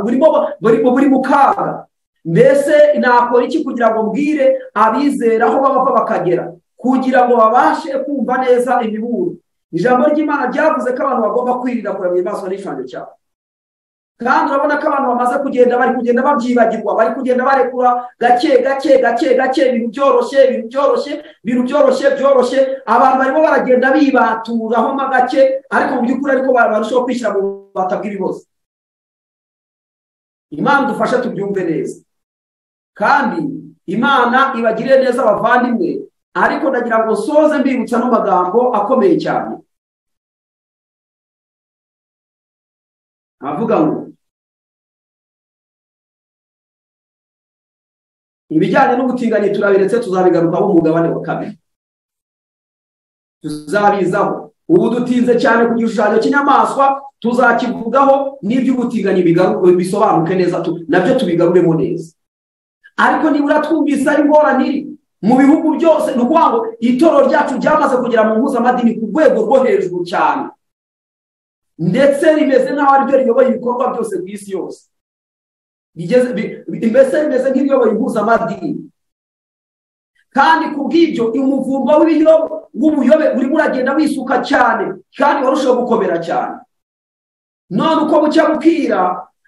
burimo buri mu kaga. Mbese nakora iki kugira ngo mbwire abizera aho bava bakagera, kugira ngo babashe kumva neza imiburo? Ijambo ry'Imana ryavuze ko abantu bagomba kwirinda kuramya inyamaswa n'igishushanyo cyabo. Kandi urabona ko abantu bamaze kugenda, bari kugenda babyibagirwa, bari kugenda barekura gake gake gake gake, ibintu byoroshye, ibintu byoroshye, ibintu byoroshye byoroshye. Abantu barimo baragenda bibaturaho gake, ariko mu by'ukuri ariko barushaho kwishyira mu bubata bw'ibibazo. Imana idufashe tubyumve neza, kandi Imana ibagirire neza abavandimwe. Ariko ndagira ngo soze mbibutsa no magambo akomeye cyane avuga ngo ibijyanye n'ubutinganyi turabiretse, tuzabigarukaho mu mugabane wa kabiri, tuzabizaho. Ubu dutinze cyane ku gishushanyo cy'inyamaswa, tuzakivugaho n'iby'ubutinganyi bisobanuke neza, nabyo tubigaruremo neza. Ariko nibura twumvise ari ingorane iri mu bihugu byose, ni ukuvuga ngo itorero ryacu ryamaze kugera mu mpuzamadini ku rwego rwo hejuru cyane, ndetse rimeze nk'aho ariryo riyoboye ibikorwa byose ku isi yose. Mbese rimeze nk'iriyoboye impuzamadini. Kandi ku bw'ibyo umuvumba w'ubuyobe urimo uragenda wisuka cyane, kandi warushaho gukomera cyane. None uko bucya bukira,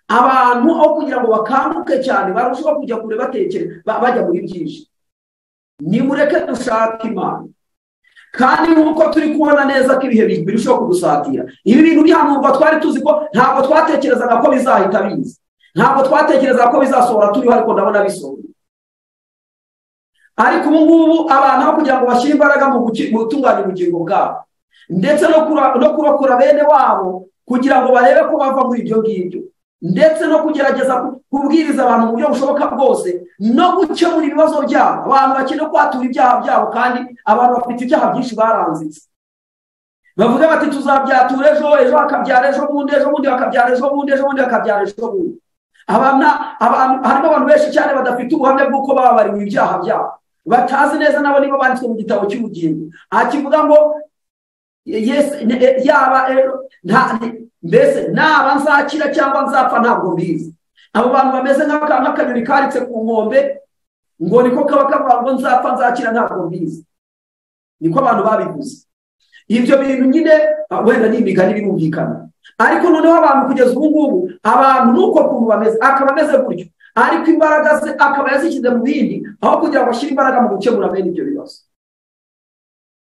abantu aho kugira ngo bakanguke cyane barushaho kujya kure, batekere bajya muri byinshi. Nimureke dushake Imana, kandi nk'uko turi kubona neza ko ibihe birushaho kudusatira. Ibi bintu bihanurwa twari tuzi ko ntabwo twatekerezaga ko bizahita biza, ntabwo twatekerezaga ko bizasohora turiho, ariko ndabona bisohora. Ariko ubu ngubu abantu aho kugira ngo bashyire imbaraga mu gutunganya ubugingo bwabo ndetse no kurokora bene wabo kugira ngo barebe ko bava muri ibyo ngibyo, ndetse no kugerageza kubwiriza abantu mu buryo bushoboka bwose no gukemura ibibazo byabo. Abantu bakeneye kwatura ibyaha byabo, kandi abantu bafite ibyaha byinshi baranzitse. Bavuga bati tuzabyatura ejo, ejo hakabyara ejo bundi, ejo bundi hakabyara ejo bundi, ejo bundi hakabyara ejo bundi. Harimo abantu benshi cyane badafite ubuhamya bw'uko bababariwe ibyaha byabo, batazi neza nabo niba banditswe mu gitabo cy'ubugingo. Akivuga ngo yaba mbese naba nzakira cyangwa nzapfa ntabwo mbizi. Abo bantu bameze nk'akanyoni karitse ku nkombe, ngo niko kaba kavuga ngo nzapfa nzakira ntabwo mbizi. Niko abantu babivuze. Ibyo bintu nyine wenda ni imigani birumvikana, ariko noneho abantu kugeza ubu ngubu abantu nuko kuntu bameze, akaba ameze gutyo, ariko imbaraga ze akaba yazishyize mu bindi aho kugira ngo ashyire imbaraga mu gukemura bene ibyo bibazo.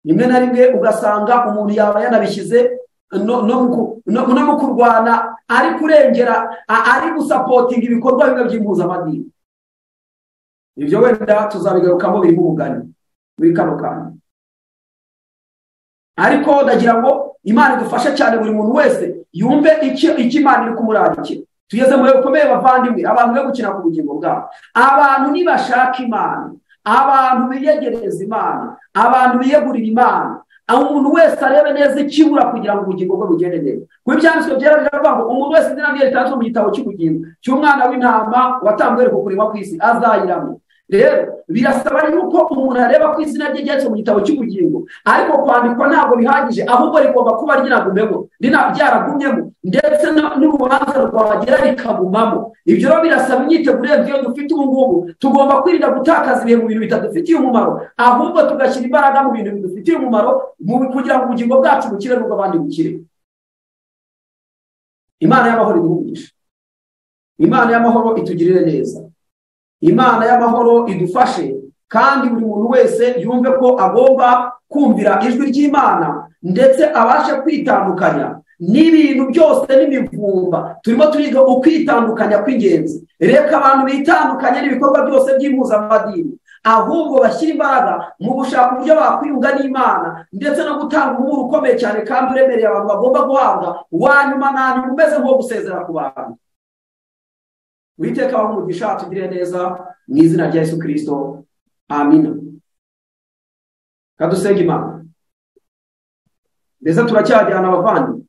Rimwe na rimwe ugasanga umuntu yaba yanabishyize no mu kurwana, ari kurengera, ari gusapotinga ibikorwa bimwe by'impuzamadini. Ibyo wenda tuzabigarukamo biri mu mugani muri kano kanya. Ariko ndagira ngo Imana idufashe cyane, buri muntu wese yumve icyo Imana iri kumurarikira. Tugeze mu bihe bikomeye bavandimwe, abantu be gukina ku bugingo bwabo. Abantu nibashaka Imana, abantu biyegereza Imana, abantu biyegurira Imana, aho umuntu wese arebe neza ikibura kugira ngo ubugingo bwe bugende neza. Kuko ibyanditswe byera biravuga ngo umuntu wese izina rye ritanzwe mu gitabo cy'ubugingo cy'umwana w'intama watambwe ku kurema kw'isi azayiramo. Rero birasaba yuko umuntu areba ko izina rye ryanditswe mu gitabo cy'ubugingo, ariko kwandikwa ntabwo bihagije, ahubwo rigomba kuba ryinagumemo, ryaragumyemo, ndetse n'urubanza rwagera rikagumamo. Ibyo rero birasaba imyiteguro irenze iyo dufite ubu ngubu. Tugomba kwirinda gutakaza ibihe mu bintu bitadufitiye umumaro, ahubwo tugashyira imbaraga mu bintu bidufitiye umumaro kugira ngo ubugingo bwacu bukire n'ubw'abandi bukire. Imana y'amahoro iduhe umugisha, Imana y'amahoro itugirire neza, Imana y'amahoro idufashe, kandi buri muntu wese yumve ko agomba kumvira ijwi ry'Imana, ndetse abashe kwitandukanya n'ibintu byose n'imivumba. Turimo turiga ukwitandukanya kw'ingenzi. Reka abantu bitandukanye n'ibikorwa byose by'impuzamadini, ahubwo bashyira imbaraga mu gushaka uburyo bakwiyunga n'Imana, ndetse no gutanga umuburo ukomeye cyane kandi uremereye abantu bagomba guhabwa, wa nyuma na nyuma umeze nko gusezera ku bantu. Uwiteka abahe umugisha, tugirire neza mu izina rya Yesu Kristo, amina. Kadusenge Imana. Mbese turacyajyana abavandimwe?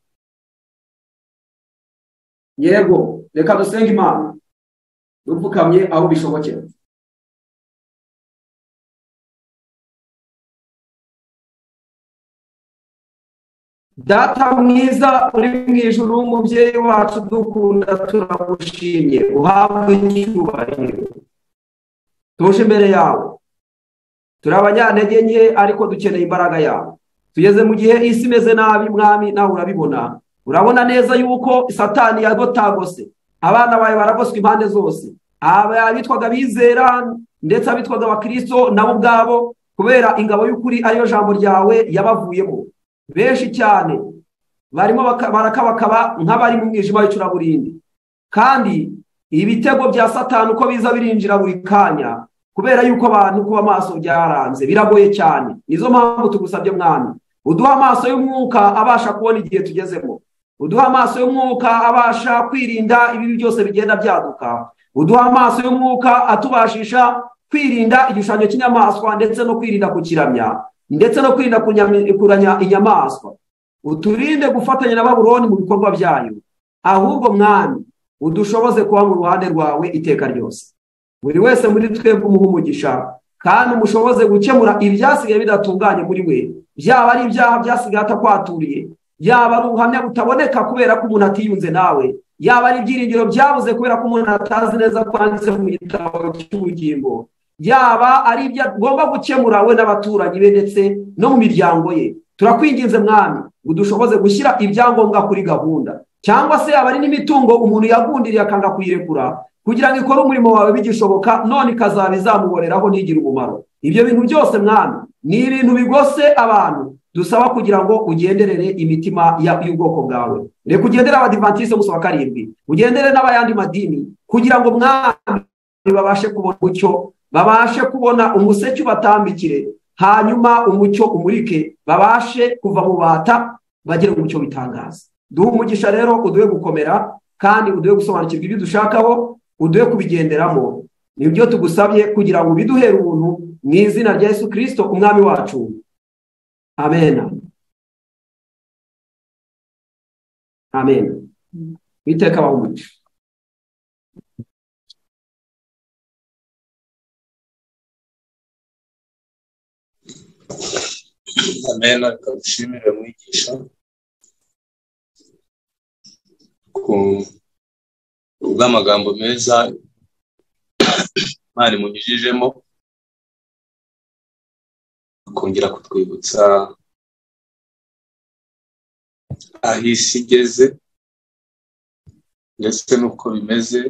Yego, reka dusenge Imana dupfukamye aho bishobokera. Data mwiza uri mu ijuru, umubyeyi wacu dukunda, turagushimye, uhabwe icyubahiro. Tuje imbere yawe, turi abanyantege nke ariko dukeneye imbaraga yawe. Tugeze mu gihe isi imeze nabi mwami, nawe urabibona. Urabona neza yuko Satani yagotagose, abana bawe baragoswe impande zose, abitwaga bizera ndetse abitwaga abakristo nabo ubwabo, kubera ingabo y'ukuri ariyo jambo ryawe yabavuyemo. Benshi cyane barimo barakabakaba nk'abari mu mwijima w'icuraburindi, kandi ibitego bya Satani uko biza birinjira buri kanya, kubera yuko abantu kuba amaso byaranze, biragoye cyane. Nizo mpamvu tugusabye mwami, uduha amaso y'umwuka abasha kubona igihe tugezemo, uduha amaso y'umwuka abasha kwirinda ibibi byose bigenda byaduka, uduha amaso y'umwuka atubashisha kwirinda igishushanyo cy'inyamaswa, ndetse no kwirinda kukiramya, ndetse no kwirinda kuranya inyamaswa. Uturinde gufatanya na Babuloni mu bikorwa byayo, ahubwo mwami udushoboze kuba mu ruhande rwawe iteka ryose. Buri wese muri twebwe umuhe umugisha, kandi umushoboze gukemura ibyasigaye bidatunganye muri we, byaba ari ibyaha byasigaye atakwaturiye, yaba ari ubuhamya butaboneka kubera ko umuntu atiyunze nawe, yaba ari ibyiringiro byabuze kubera ko umuntu atazi neza kwanditse mu gitabo cy'ubugingo, yaba ari ibyo agomba gukemura we n'abaturanyi be ndetse no mu miryango ye. Turakwinginze mwami, udushoboze gushyira ibyangombwa kuri gahunda, cyangwa se yaba ari n'imitungo umuntu yagundiriye akanga kuyirekura kugira ngo ikore umurimo wawe bigishoboka, none ikazaba izamuboreraho ntigire umumaro. Ibyo bintu byose mwami ni ibintu bigose abantu, dusaba kugira ngo ugenderere imitima y'ubwoko bwawe. Reka ugendere abadivantiste b'umunsi wa karindwi, ugendere n'abayandi madini, kugira ngo mwami babashe kubona umucyo, babashe kubona umuseke ubatambikire, hanyuma umucyo umurike, babashe kuva mu bata bagere umucyo bitangaza. Duhe umugisha rero, uduhe gukomera, kandi uduhe gusobanukirwa ibyo dushakaho, uduhe kubigenderamo. Nibyo tugusabye kugira ngo biduhere ubuntu mu izina rya Yesu Kristo umwami wacu, amen. Amen. Uwiteka abahe umugisha. Amen. Reka dushimire mwigisha ku bw'amagambo meza Imana imunyujijemo, kongera kutwibutsa aho isi igeze ndetse n'uko bimeze.